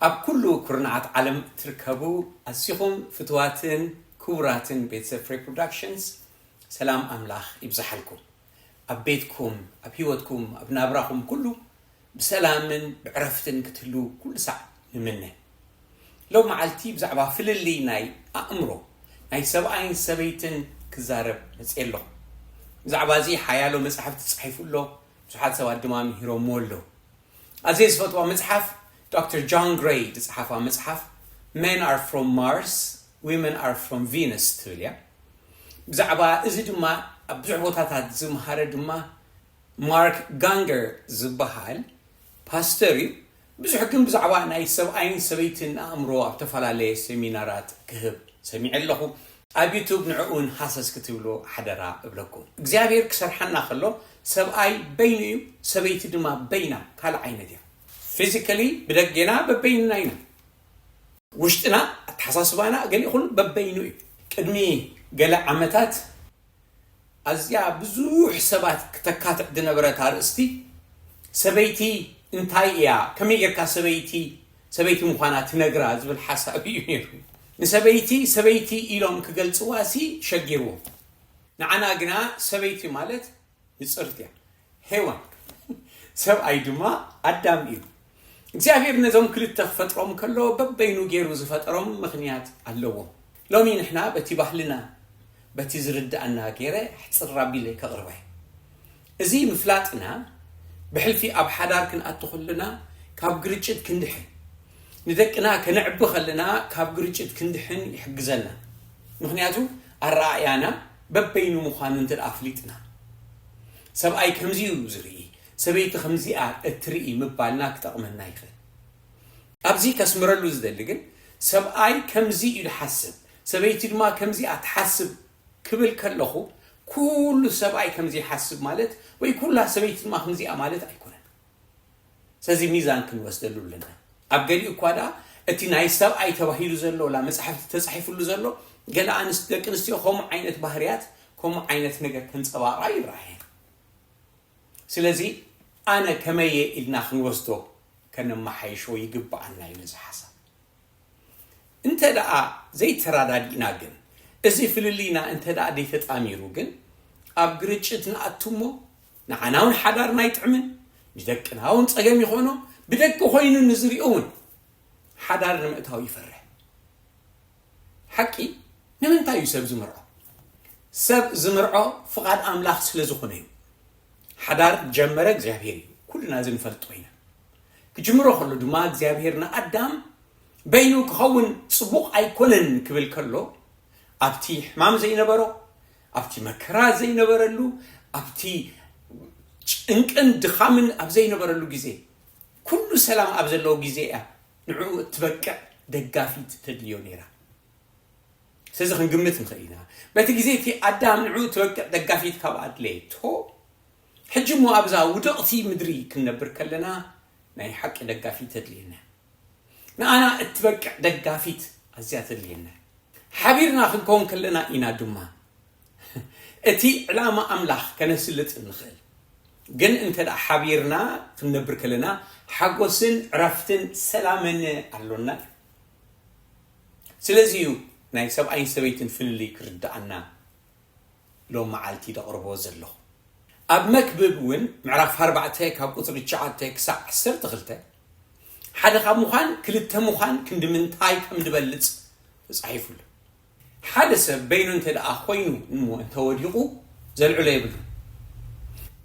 ኣብ ኩሉ ኩርናዓት ዓለም እትርከቡ ኣዚኹም ፍትዋትን ክቡራትን ቤተሰብ ፍሬ ፕሮዳክሽንስ፣ ሰላም ኣምላኽ ይብዝሓልኩም። ኣብ ቤትኩም፣ ኣብ ህይወትኩም፣ ኣብ ናብራኹም ኩሉ ብሰላምን ብዕረፍትን ክትህልዉ ኩሉ ሳዕ ንምነ። ሎም መዓልቲ ብዛዕባ ፍልልይ ናይ ኣእምሮ ናይ ሰብኣይን ሰበይትን ክዛረብ መፅየ ኣለኹ። ብዛዕባ እዚ ሓያሎ መፅሓፍቲ ተፃሒፉ ኣሎ፣ ብዙሓት ሰባት ድማ ምሂሮምዎ ኣለዉ። ኣዝየ ዝፈትዋ መፅሓፍ ዶክተር ጆን ግሬይ ዝፀሓፋ መፅሓፍ Men are from Mars, Women are from Venus ትብል እያ። ብዛዕባ እዚ ድማ ኣብ ብዙሕ ቦታታት ዝምሃረ ድማ ማርክ ጋንገር ዝበሃል ፓስተር እዩ። ብዙሕ ግን ብዛዕባ ናይ ሰብኣይን ሰበይትን ኣእምሮ ኣብ ተፈላለየ ሴሚናራት ክህብ ሰሚዐ ኣለኹ። ኣብ ዩቱብ ንዕኡን ሃሰስ ክትብሉ ሓደራ እብለኩም። እግዚኣብሔር ክሰርሓና ከሎ ሰብኣይ በይኑ እዩ፣ ሰበይቲ ድማ በይና ካልእ ዓይነት እያ። ፊዚካሊ ብደጌና በበይንና ኢና። ውሽጥና፣ ኣተሓሳስባና ገሊኡ ኩሉ በበይኑ እዩ። ቅድሚ ገለ ዓመታት ኣዝያ ብዙሕ ሰባት ክተካትዕ ዝነበረት ኣርእስቲ ሰበይቲ እንታይ እያ፣ ከመይ ጌርካ ሰበይቲ ሰበይቲ ምዃና ትነግራ ዝብል ሓሳብ እዩ ነይሩ። ንሰበይቲ ሰበይቲ ኢሎም ክገልጽዋ ሲ ሸጊርዎም። ንዓና ግና ሰበይቲ ማለት ንጽርት እያ፣ ሄዋን፣ ሰብኣይ ድማ ኣዳም እዩ። እግዚኣብሔር ነዞም ክልተ ክፈጥሮም ከሎ በበይኑ ገይሩ ዝፈጠሮም ምኽንያት ኣለዎ። ሎሚ ንሕና በቲ ባህልና በቲ ዝርድኣና ገይረ ሕጽር ኣቢለ ከቕርባ እየ። እዚ ምፍላጥና ብሕልፊ ኣብ ሓዳር ክንኣቱ ከለና ካብ ግርጭት ክንድሕን፣ ንደቅና ከነዕቢ ከለና ካብ ግርጭት ክንድሕን ይሕግዘና። ምኽንያቱ ኣረኣእያና በበይኑ ምዃኑ እንተ ደኣ ኣፍሊጥና፣ ሰብኣይ ከምዚ እዩ ዝርኢ፣ ሰበይቲ ከምዚኣ እትርኢ ምባልና ክጠቕመና ይኽእል። ኣብዚ ከስምረሉ ዝደሊ ግን ሰብኣይ ከምዚ እዩ ዝሓስብ፣ ሰበይቲ ድማ ከምዚኣ ትሓስብ ክብል ከለኹ ኩሉ ሰብኣይ ከምዚ ይሓስብ ማለት ወይ ኩላ ሰበይቲ ድማ ከምዚኣ ማለት ኣይኮነን። ስለዚ ሚዛን ክንወስደሉ ኣለና። ኣብ ገሊኡ እኳ ደኣ እቲ ናይ ሰብኣይ ተባሂሉ ዘሎ ላ መጽሓፍቲ ተጻሒፍሉ ዘሎ ገለ ኣንስ-፣ ደቂ ኣንስትዮ ከምኡ ዓይነት ባህርያት ከምኡ ዓይነት ነገር ከንጸባርቓ ይረኣየ። ስለዚ ኣነ ከመየ ኢልና ክንወስዶ ከነመሓይሾ ይግብኣና እዩ ነዚ ሓሳብ። እንተ ደኣ ዘይተረዳዲእና ግን፣ እዚ ፍልልይና እንተ ደኣ ዘይተጣሚሩ ግን፣ ኣብ ግርጭት ንኣቱ እሞ፣ ንዓና እውን ሓዳርና ኣይጥዕምን፣ ንደቅና እውን ጸገም ይኾኖ፣ ብደቂ ኮይኑ ንዝሪኦ እውን ሓዳር ንምእታው ይፈርሕ። ሓቂ ንምንታይ እዩ ሰብ ዝምርዖ? ሰብ ዝምርዖ ፍቓድ ኣምላኽ ስለ ዝኾነ እዩ። ሓዳር ጀመረ እግዚኣብሔር እዩ፣ ኩልና እዚ ንፈልጦ ኢና። ክጅምሮ ከሎ ድማ እግዚኣብሔር ንኣዳም በይኑ ክኸውን ጽቡቕ ኣይኮነን ክብል ከሎ፣ ኣብቲ ሕማም ዘይነበሮ፣ ኣብቲ መከራ ዘይነበረሉ፣ ኣብቲ ጭንቅን ድኻምን ኣብ ዘይነበረሉ ግዜ፣ ኩሉ ሰላም ኣብ ዘለዎ ግዜ እያ ንዕኡ እትበቅዕ ደጋፊት ተድልዮ ነይራ። ስለዚ ክንግምት ንኽእል ኢና። በቲ ግዜ እቲ ኣዳም ንዕኡ እትበቅዕ ደጋፊት ካብ ኣድለየቶ፣ ሕጂ እሞ ኣብዛ ውድቕቲ ምድሪ ክንነብር ከለና ናይ ሓቂ ደጋፊት ተድልየና። ንኣና እትበቅዕ ደጋፊት ኣዝያ ተድልየና። ሓቢርና ክንከውን ከለና ኢና ድማ እቲ ዕላማ ኣምላኽ ከነስልጥ እንኽእል። ግን እንተ ደኣ ሓቢርና ክንነብር ከለና ሓጎስን ዕረፍትን ሰላምን ኣሎና። ስለዚ እዩ ናይ ሰብኣይን ሰበይትን ፍልልይ ክርድኣና ሎም መዓልቲ ደቕርቦ ዘለኹ። ኣብ መክብብ እውን ምዕራፍ ኣርባዕተ ካብ ቁጽሪ ትሽዓተ ክሳዕ ዓሰርተ ክልተ፣ ሓደ ካብ ምዃን ክልተ ምዃን ክንዲ ምንታይ ከም ዝበልጽ ተጻሒፉ ኣሎ። ሓደ ሰብ በይኑ እንተ ደኣ ኾይኑ እሞ እንተ ወዲቑ ዘልዕሎ የብሉን።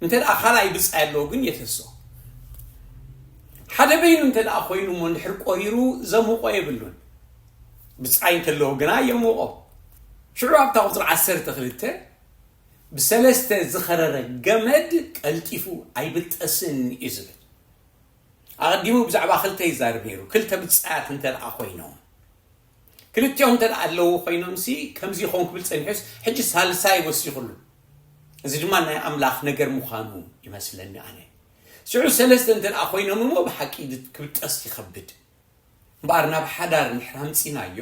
እንተ ደኣ ካልኣይ ብጻይ ኣለዎ ግን የተስኦ። ሓደ በይኑ እንተ ደኣ ኾይኑ እሞ እንድሕር ቆሪሩ ዘሙቖ የብሉን። ብጻይ እንተለዎ ግና የሙቖ። ሽዑ ኣብታ ቁጽሪ ዓሰርተ ክልተ ብሰለስተ ዝኸረረ ገመድ ቀልጢፉ ኣይብጠስን እዩ ዝብል። ኣቐዲሙ ብዛዕባ ክልተ ይዛረብ ነይሩ። ክልተ ብጻያት እንተ ደኣ ኮይኖም፣ ክልቲኦም እንተ ደኣ ኣለዉ ኮይኖም ሲ ከምዚ ይኸውን ክብል ጸኒሑስ ሕጂ ሳልሳይ ወሲኹሉ። እዚ ድማ ናይ ኣምላኽ ነገር ምዃኑ ይመስለኒ ኣነ። ሽዑ ሰለስተ እንተ ደኣ ኮይኖም እሞ ብሓቂ ክብጠስ ይኸብድ። እምበኣር ናብ ሓዳር እንድሕር ኣምጺናዮ፣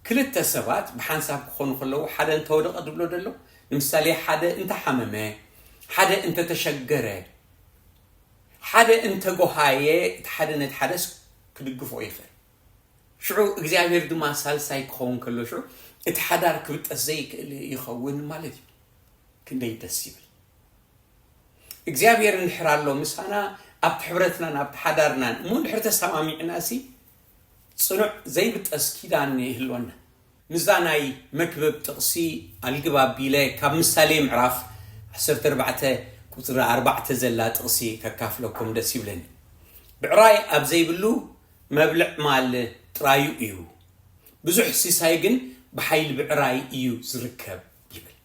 ክልተ ሰባት ብሓንሳብ ክኾኑ ከለዉ ሓደ እንተወደቐ ድብሎ ደሎ፣ ንምሳሌ ሓደ እንተሓመመ፣ ሓደ እንተተሸገረ፣ ሓደ እንተጎሃየ፣ እቲ ሓደ ነቲ ሓደስ ክድግፎ ይኽእል። ሽዑ እግዚኣብሔር ድማ ሳልሳይ ክኸውን ከሎ ሽዑ እቲ ሓዳር ክብጠስ ዘይክእል ይኸውን ማለት እዩ። ክንደይ ደስ ይብል። እግዚኣብሔር እንድሕር ኣሎ ምሳና ኣብቲ ሕብረትናን ኣብቲ ሓዳርናን እሞ እንድሕር ተሰማሚዕና ሲ ጽኑዕ ዘይብጠስ ኪዳን ይህልወና። ምስዛ ናይ መክብብ ጥቕሲ ኣልግብ ኣቢለ ካብ ምሳሌ ምዕራፍ ዓሰርተ ኣርባዕተ ቁፅሪ ኣርባዕተ ዘላ ጥቕሲ ከካፍለኩም ደስ ይብለኒ። ብዕራይ ኣብ ዘይብሉ መብልዕ ማል ጥራዩ እዩ፣ ብዙሕ ሲሳይ ግን ብሓይሊ ብዕራይ እዩ ዝርከብ ይብል።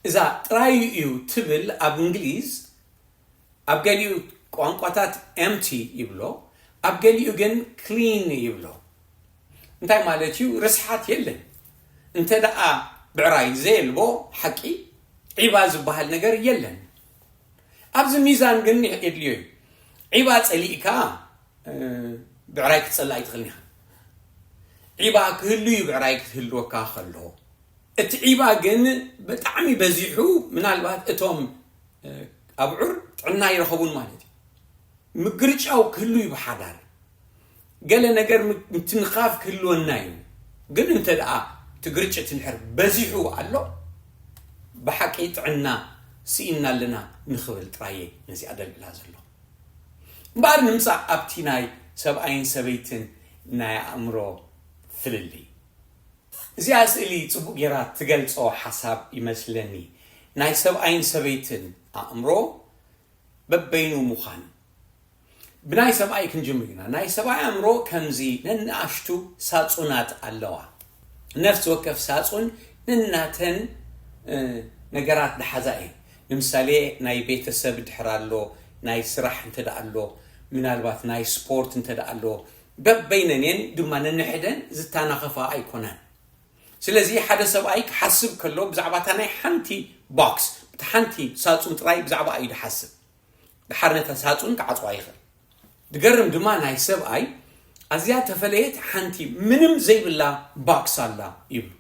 እዛ ጥራዩ እዩ ትብል ኣብ እንግሊዝ ኣብ ገሊኡ ቋንቋታት empty ይብሎ፣ ኣብ ገሊኡ ግን clean ይብሎ። እንታይ ማለት እዩ? ርስሓት የለን። እንተ ደኣ ብዕራይ ዘየልቦ ሓቂ ዒባ ዝበሃል ነገር የለን። ኣብዚ ሚዛን ግን የድልዮ እዩ። ዒባ ጸሊእካ ብዕራይ ክትጸልእ ኣይትኽእልን ኢኻ። ዒባ ክህሉ እዩ ብዕራይ ክትህልወካ ከሎ። እቲ ዒባ ግን ብጣዕሚ በዚሑ ምናልባት እቶም ኣብዑር ጥዕና ይረኸቡን ማለት እዩ። ምግርጫው ክህሉ እዩ ብሓዳር። ገለ ነገር ምትንኻፍ ክህልወና እዩ። ግን እንተ ደኣ እቲ ግርጭት እንድሕር በዚሑ ኣሎ ብሓቂ ጥዕና ስኢንና ኣለና ንኽብል ጥራየ ነዚኣ ደልዕላ ዘሎ። እምበኣር ንምጻእ ኣብቲ ናይ ሰብኣይን ሰበይትን ናይ ኣእምሮ ፍልልይ። እዚኣ ስእሊ ጽቡቕ ጌራ ትገልጾ ሓሳብ ይመስለኒ። ናይ ሰብኣይን ሰበይትን ኣእምሮ በበይኑ ምዃኑ። ብናይ ሰብኣይ ክንጅምር ኢና። ናይ ሰብኣይ ኣእምሮ ከምዚ ነንኣሽቱ ሳጹናት ኣለዋ። ነፍሲ ወከፍ ሳጹን ነናተን ነገራት ዝሓዛ እየን። ንምሳሌ ናይ ቤተሰብ ድሕር ኣሎ፣ ናይ ስራሕ እንተ ደኣ ኣሎ፣ ምናልባት ናይ ስፖርት እንተ ደኣ ኣሎ፣ በበይነን እየን ድማ ነንሕደን ዝተናኸፋ ኣይኮናን። ስለዚ ሓደ ሰብኣይ ክሓስብ ከሎ ብዛዕባ እታ ናይ ሓንቲ ቦክስ፣ እታ ሓንቲ ሳጹን ጥራይ ብዛዕባ እዩ ዝሓስብ። ድሓር ነታ ሳጹን ክዓጽዋ ይኽእል። ዝገርም ድማ ናይ ሰብኣይ ኣዝያ ተፈለየት ሓንቲ ምንም ዘይብላ ቦክስ ኣላ ይብሉ።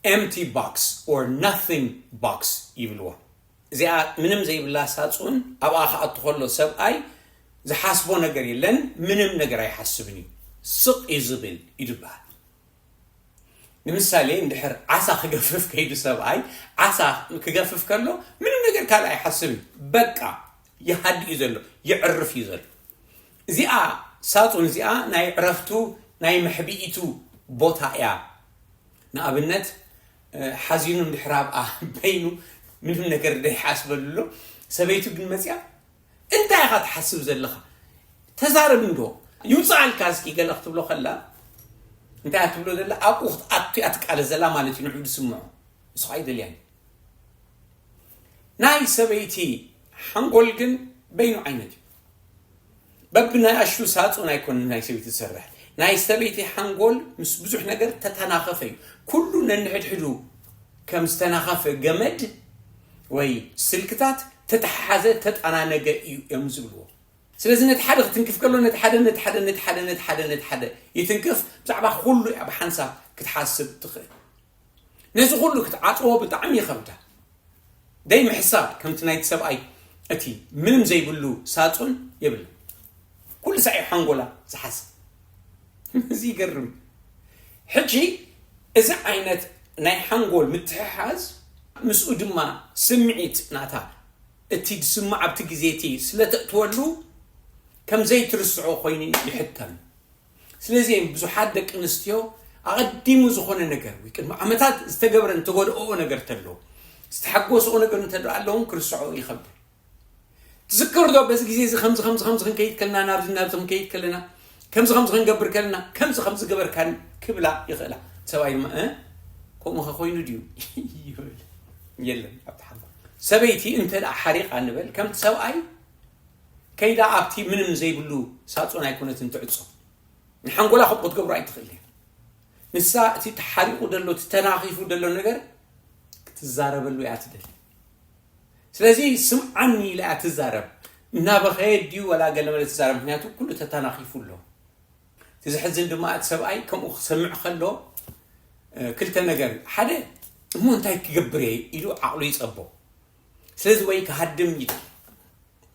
empty box or nothing box ይብልዋ። እዚኣ ምንም ዘይብላ ሳጹን ኣብኣ ክኣቱ ከሎ ሰብኣይ ዝሓስቦ ነገር የለን፣ ምንም ነገር ኣይሓስብን እዩ። ስቕ እዩ ዝብል እዩ ዝበሃል። ንምሳሌ እንድሕር ዓሳ ክገፍፍ ከይዱ ሰብኣይ ዓሳ ክገፍፍ ከሎ ምንም ነገር ካልእ ኣይሓስብን እዩ። በቃ ይሃድእ እዩ ዘሎ፣ የዕርፍ እዩ ዘሎ። እዚኣ ሳጹን እዚኣ ናይ ዕረፍቱ ናይ መሕብኢቱ ቦታ እያ። ንኣብነት ሓዚኑ እንድሕር ኣብኣ በይኑ ምንም ነገር ዘይሓስበሉ ኣሎ። ሰበይቱ ግን መጽያ እንታይ ኢኻ ትሓስብ ዘለኻ? ተዛረብ እንዶ ይውፅኣልካ እስኪ ገለ ክትብሎ ከላ እንታይ እያ ትብሎ ዘላ? ኣብኡ ክትኣቱ እያ ትቃለስ ዘላ ማለት እዩ። ንዑ ዝስምዖ ንሱ ኣይደልያን። ናይ ሰበይቲ ሓንጎል ግን በይኑ ዓይነት እዩ። በብናይ ኣሽቱ ሳጹን ኣይኮንን ናይ ሰበይቲ ዝሰርሕ። ናይ ሰበይቲ ሓንጎል ምስ ብዙሕ ነገር ተተናኸፈ እዩ። ኩሉ ነንሕድሕዱ ከም ዝተናኸፈ ገመድ ወይ ስልክታት ተተሓሓዘ ተጠናነገ እዩ እዮም ዝብልዎ። ስለዚ ነቲ ሓደ ክትንክፍ ከሎ ነቲ ሓደ ነቲ ሓደ ነቲ ሓደ ነቲ ሓደ ነቲ ሓደ ይትንክፍ። ብዛዕባ ኩሉ እያ ብሓንሳብ ክትሓስብ ትኽእል። ነዚ ኩሉ ክትዓጽዎ ብጣዕሚ ይኸብዳ። ደይ ምሕሳብ ከምቲ ናይቲ ሰብኣይ እቲ ምንም ዘይብሉ ሳጹን የብላ። ኩሉ ሳዕ ሓንጎላ ዝሓስብ። እዚ ይገርም። ሕጂ እዚ ዓይነት ናይ ሓንጎል ምትሕሓዝ ምስኡ ድማ ስምዒት ናታ እቲ ዝስማዕ ኣብቲ ግዜ እቲ ስለ ተእትወሉ ከም ዘይትርስዖ ኮይኑ ይሕተም። ስለዚ እዮም ብዙሓት ደቂ ኣንስትዮ ኣቐዲሙ ዝኾነ ነገር ወይ ቅድሚ ዓመታት ዝተገብረ እንተጎድኦ ነገር ተሎ ዝተሓጎስኦ ነገር እንተደኣ ኣለውን ክርስዖ ይኸብድ። ትዝክር ዶ በዚ ግዜ እዚ ከምዚ ከምዚ ከምዚ ክንከይድ ከለና ናብዚ ናብዚ ክንከይድ ከለና ከምዚ ከምዚ ክንገብር ከለና ከምዚ ከምዚ ገበርካን ክብላ ይኽእላ። ሰብኣይ ድማ እ ከምኡ ኮይኑ ድዩ ይብል። የለን ኣብቲ ሓባ ሰበይቲ እንተ ደኣ ሓሪቓ ንበል ከምቲ ሰብኣይ ከይዳ ኣብቲ ምንም ዘይብሉ ሳጹን ኣይኮነትን ትዕጾ። ንሓንጎላ ከምኡ ክትገብሮ ኣይትኽእል እያ። ንሳ እቲ ተሓሪቑ ዘሎ እቲ ተናኺፉ ዘሎ ነገር ክትዛረበሉ እያ ትደሊ። ስለዚ ስምዓኒ ኢላ እያ ትዛረብ። እናበኸየ ድዩ ወላ ገለ መለ ትዛረብ ምክንያቱ ኩሉ ተተናኺፉ ኣሎ። እቲ ዝሕዝን ድማ እቲ ሰብኣይ ከምኡ ክሰምዕ ከሎ ክልተ ነገር ሓደ እሞ እንታይ ክገብር እየ ኢሉ ዓቕሉ ይፀቦ። ስለዚ ወይ ክሃድም ይደሊ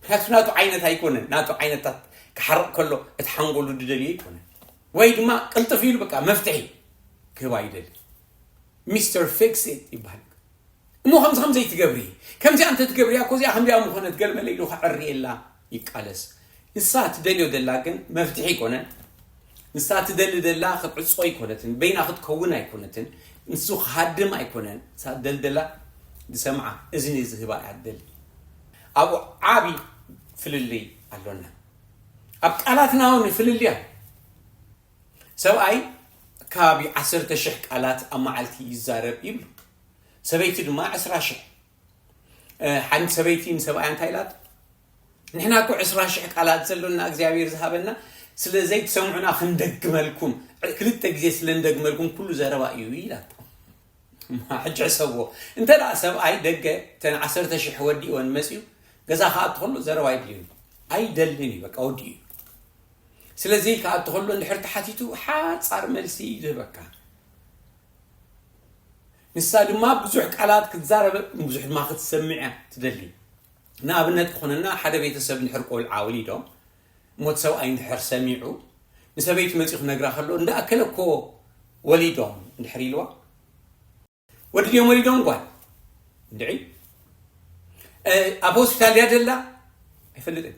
ምክንያቱ ናቱ ዓይነት ኣይኮነን። ናቱ ዓይነታት ክሓርቕ ከሎ እቲ ሓንጎሉ ዝደልዮ ኣይኮነን። ወይ ድማ ቅልጥፍ ኢሉ በቃ መፍትሒ ክህባ ይደሊ። ሚስተር ፊክስ ኢት ይበሃል። እሞ ከምዚ ከም ዘይትገብሪ፣ ከምዚኣ እንተ ትገብርያ እኮ እዚኣ ከምዚኣ ምኾነት፣ ገለ መለ ኢሉ ከዕርየላ ይቃለስ። ንሳ ትደልዮ ደላ ግን መፍትሒ ኣይኮነን። ንሳ ትደሊ ደላ ክትዕጾ ኣይኮነትን፣ በይና ክትከውን ኣይኮነትን፣ ንሱ ክሃድም ኣይኮነን። ንሳ ትደሊ ደላ ዝሰምዓ እዝኒ ዝህባ እያ ትደሊ። ኣብኡ ዓቢ ፍልልይ ኣሎና። ኣብ ቃላትና እውን ፍልልይ ኣሎ። ሰብኣይ ከባቢ ዓሰርተ ሽሕ ቃላት ኣብ መዓልቲ ይዛረብ ይብሉ። ሰበይቲ ድማ ዕስራ ሽሕ። ሓንቲ ሰበይቲ ንሰብኣያ እንታይ ኢላት? ንሕና እኮ ዕስራ ሽሕ ቃላት ዘሎና እግዚኣብሔር ዝሃበና፣ ስለ ዘይትሰምዑና ክንደግመልኩም፣ ክልተ ግዜ ስለ እንደግመልኩም ኩሉ ዘረባ እዩ ኢላቶ። ሕጂ ሕሰብዎ፣ እንተ ደኣ ሰብኣይ ደገ ተን ዓሰርተ ሽሕ ወዲእወን መጺኡ ገዛ ክኣቱ ከሎ ዘረባ ኣይድልዩን፣ ኣይደልን እዩ፣ በቃ ወዲኡ እዩ። ስለዚ ክኣቱ ከሎ እንድሕር ተሓቲቱ ሓጻር መልሲ እዩ ዝህበካ። ንሳ ድማ ብዙሕ ቃላት ክትዛረበ፣ ብዙሕ ድማ ክትሰምዕ እያ ትደሊ። ንኣብነት ክኾነና፣ ሓደ ቤተሰብ እንድሕር ቆልዓ ወሊዶም፣ ሞት ሰብኣይ እንድሕር ሰሚዑ፣ ንሰበይቲ መጺኡ ክነግራ ከሎ፣ "እንዳኣከለ እኮ ወሊዶም" እንድሕር ኢልዋ፣ "ወዲ ድዮም ወሊዶም ጓል?" እንድዒ፣ "ኣብ ሆስፒታል ድያ ደላ?" "ኣይፈልጥን."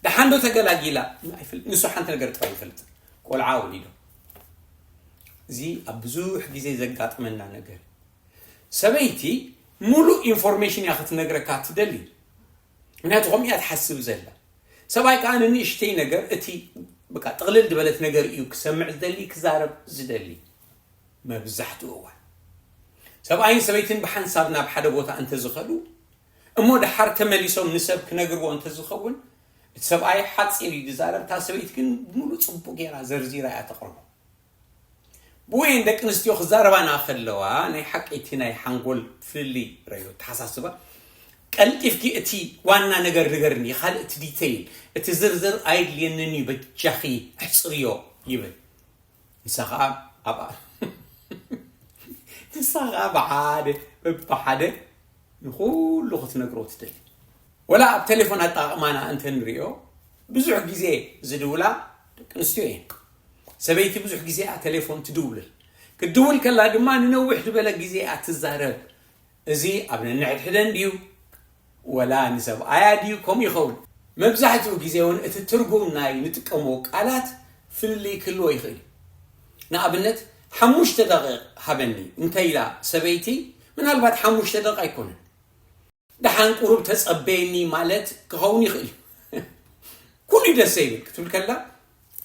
"ደሓን ዶ ተገላጊላ?" "ኣይፈልጥ፣ ንሱ ሓንቲ ነገር ጥራይ ይፈልጥ፣ ቆልዓ ወሊዶም." እዚ ኣብ ብዙሕ ግዜ ዘጋጥመና ነገር። ሰበይቲ ሙሉእ ኢንፎርሜሽን እያ ክትነግረካ ትደሊ። ምክንያቱ ከምኡ እያ ትሓስብ ዘላ። ሰብኣይ ከዓ ንንእሽተይ ነገር፣ እቲ በቃ ጥቕልል ዝበለት ነገር እዩ ክሰምዕ ዝደሊ፣ ክዛረብ ዝደሊ። መብዛሕትኡ እዋን ሰብኣይን ሰበይትን ብሓንሳብ ናብ ሓደ ቦታ እንተዝኸዱ፣ እሞ ደሓር ተመሊሶም ንሰብ ክነግርዎ እንተዝኸውን፣ እቲ ሰብኣይ ሓፂር እዩ ዝዛረብ፣ እታ ሰበይቲ ግን ብምሉእ ፅቡቅ ገይራ ዘርዚራ እያ ተቕርቦ። ብወይን ደቂ ኣንስትዮ ክዛረባና ከለዋ፣ ናይ ሓቂ እቲ ናይ ሓንጎል ፍልልይ ረዮ ተሓሳስባ፣ ቀልጢፍኪ እቲ ዋና ነገር ንገርኒ፣ ካልእ እቲ ዲተይል፣ እቲ ዝርዝር ኣይድልየንን እዩ፣ በጃኺ ኣሕፅርዮ ይብል። ንሳ ኸዓ ኣብ ንሳ ኸዓ ብሓደ በብሓደ ንኹሉ ክትነግሮ ትደሊ። ወላ ኣብ ቴሌፎን ኣጠቓቕማና እንተንሪኦ፣ ብዙሕ ግዜ ዝድውላ ደቂ ኣንስትዮ እየን። ሰበይቲ ብዙሕ ግዜ እያ ቴሌፎን ትድውል። ክትድውል ከላ ድማ ንነዊሕ ዝበለ ግዜ እያ ትዛረብ። እዚ ኣብ ነንሕድሕደን ድዩ? ወላ ንሰብኣያ ድዩ? ከምኡ ይኸውን። መብዛሕትኡ ግዜ እውን እቲ ትርጉም ናይ ንጥቀሞ ቃላት ፍልልይ ክህልዎ ይኽእል እዩ። ንኣብነት፣ "ሓሙሽተ ደቂቕ ሃበኒ" እንተ ኢላ ሰበይቲ፣ ምናልባት ሓሙሽተ ደቂቕ ኣይኮነን። "ደሓን ቁሩብ ተጸበየኒ" ማለት ክኸውን ይኽእል እዩ። "ኩሉ እዩ ደሰ ይብል" ክትብል ከላ፣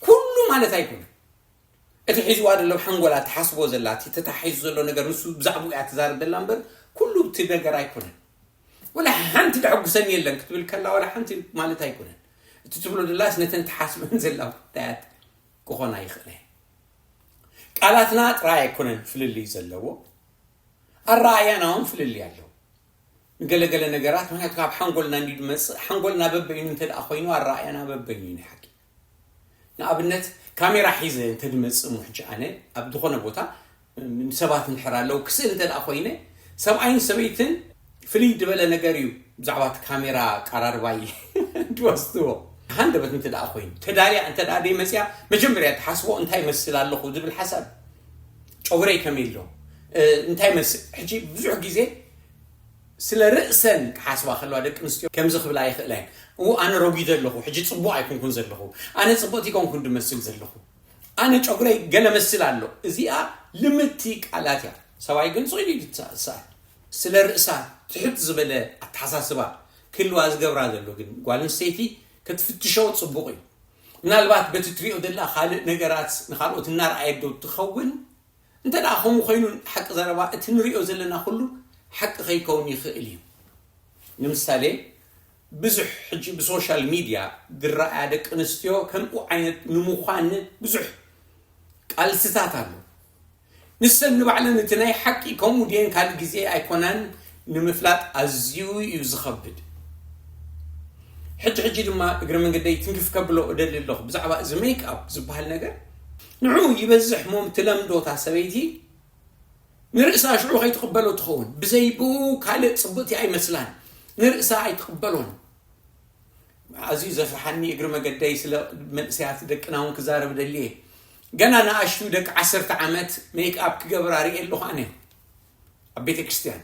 ኩሉ ማለት ኣይኮነን። እቲ ሒዝዋ ዘሎ ሓንጎላ ትሓስቦ ዘላ፣ እቲ ተታሒዙ ዘሎ ነገር ንሱ ብዛዕባኡ እያ ትዛረብ ዘላ እምበር፣ ኩሉ እቲ ነገር ኣይኮነን። "ወላ ሓንቲ ደሐጉሰኒ የለን" ክትብል ከላ፣ ወላ ሓንቲ ማለት ኣይኮነን። እቲ ትብሎ ዘላስ ነተን ትሓስበን ዘላ ጉዳያት ክኾና ይኽእላ እየን። ቃላትና ጥራይ ኣይኮነን ፍልልይ ዘለዎ፣ ኣረኣእያና እውን ፍልልይ ኣለዎ። ንገለገለ ነገራት፣ ምክንያቱ ካብ ሓንጎልና እንዲ ዝመጽእ፣ ሓንጎልና በበይኑ እንተ ደኣ ኮይኑ፣ ኣረኣእያና በበይኑ እዩ ናይ ሓቂ። ንኣብነት፣ ካሜራ ሒዘ እንተ ድመጽእ እሞ፣ ሕጂ ኣነ ኣብ ዝኾነ ቦታ፣ ም፣ ሰባት እንድሕር ኣለዉ፣ ክስእል እንተ ደኣ ኮይነ፣ ሰብኣይን ሰበይትን ፍልይ ዝበለ ነገር እዩ ብዛዕባ እቲ ካሜራ ኣቀራርባይ ድወስድዎ። ሃንደበት እንተ ደኣ ኮይኑ፣ ተዳልያ እንተ ደኣ ደይመጽያ፣ መጀመርያ ትሓስቦ፣ "እንታይ መስል ኣለኹ?" ዝብል ሓሳብ። ጨጉረይ ከመይ ኣሎ? እ፣ እንታይ መስል? ሕጂ ብዙሕ ግዜ ስለ ርእሰን ክሓስባ ከለዋ ደቂ ኣንስትዮ ከምዚ ክብላ ይኽእላ እየን። "እው፣ ኣነ ረጒደ ኣለኹ፣ ሕጂ ጽቡቕ ኣይኮንኩን ዘለኹ፣ ኣነ ጽብቕቲ ኣይኮንኩን ድመስል ዘለኹ፣ ኣነ ጨጉረይ ገለ መስል ኣሎ።" እዚኣ ልምድቲ ቃላት እያ። ሰብኣይ ግን ስቕ ኢሉ እዩ ዝሰኣል። ስለ ርእሳ ትሕት ዝበለ ኣተሓሳስባ ክህልዋ ዝገብራ ዘሎ ግን ጓል ኣንስተይቲ ክትፍትሾ ጽቡቕ እዩ። ምናልባት በቲ ትሪኦ ዘላ ካልእ ነገራት ንኻልኦት እናርኣየት ዶ ትኸውን? እንተ ደኣ ከምኡ ኮይኑ፣ ሓቂ ዘረባ፣ እቲ ንሪኦ ዘለና ኩሉ ሓቂ ከይከውን ይኽእል እዩ። ንምሳሌ፣ ብዙሕ ሕጂ ብሶሻል ሚድያ ዝረኣያ ደቂ ኣንስትዮ ከምኡ ዓይነት ንምዃን ብዙሕ ቃልስታት ኣሎ። ንሰን ንባዕለን እቲ ናይ ሓቂ ከምኡ ድየን ካልእ ግዜ ኣይኮናን ንምፍላጥ ኣዝዩ እዩ ዝኸብድ። ሕጂ ሕጂ ድማ እግረ መንገደይ ትንክፍ ከብሎ እደሊ ኣለኹ ብዛዕባ እዚ ሜክ ኣፕ ዝበሃል ነገር። ንዑ ይበዝሕ እሞ ትለምዶ እታ ሰበይቲ ንርእሳ ሽዑ ከይትቕበሎ ትኸውን። ብዘይ ብኡ ካልእ ጽብቕቲ ኣይመስላን። ንርእሳ ኣይትቕበሎን። ኣዝዩ ዘፍርሓኒ እግሪ መገደይ ስለ መንእሰያት ደቅና እውን ክዛረብ ደልየ። ገና ንኣሽቱ ደቂ ዓሰርተ ዓመት ሜክኣፕ ክገብራ ርእየ ኣለኹ ኣነ ኣብ ቤተ ክርስቲያን።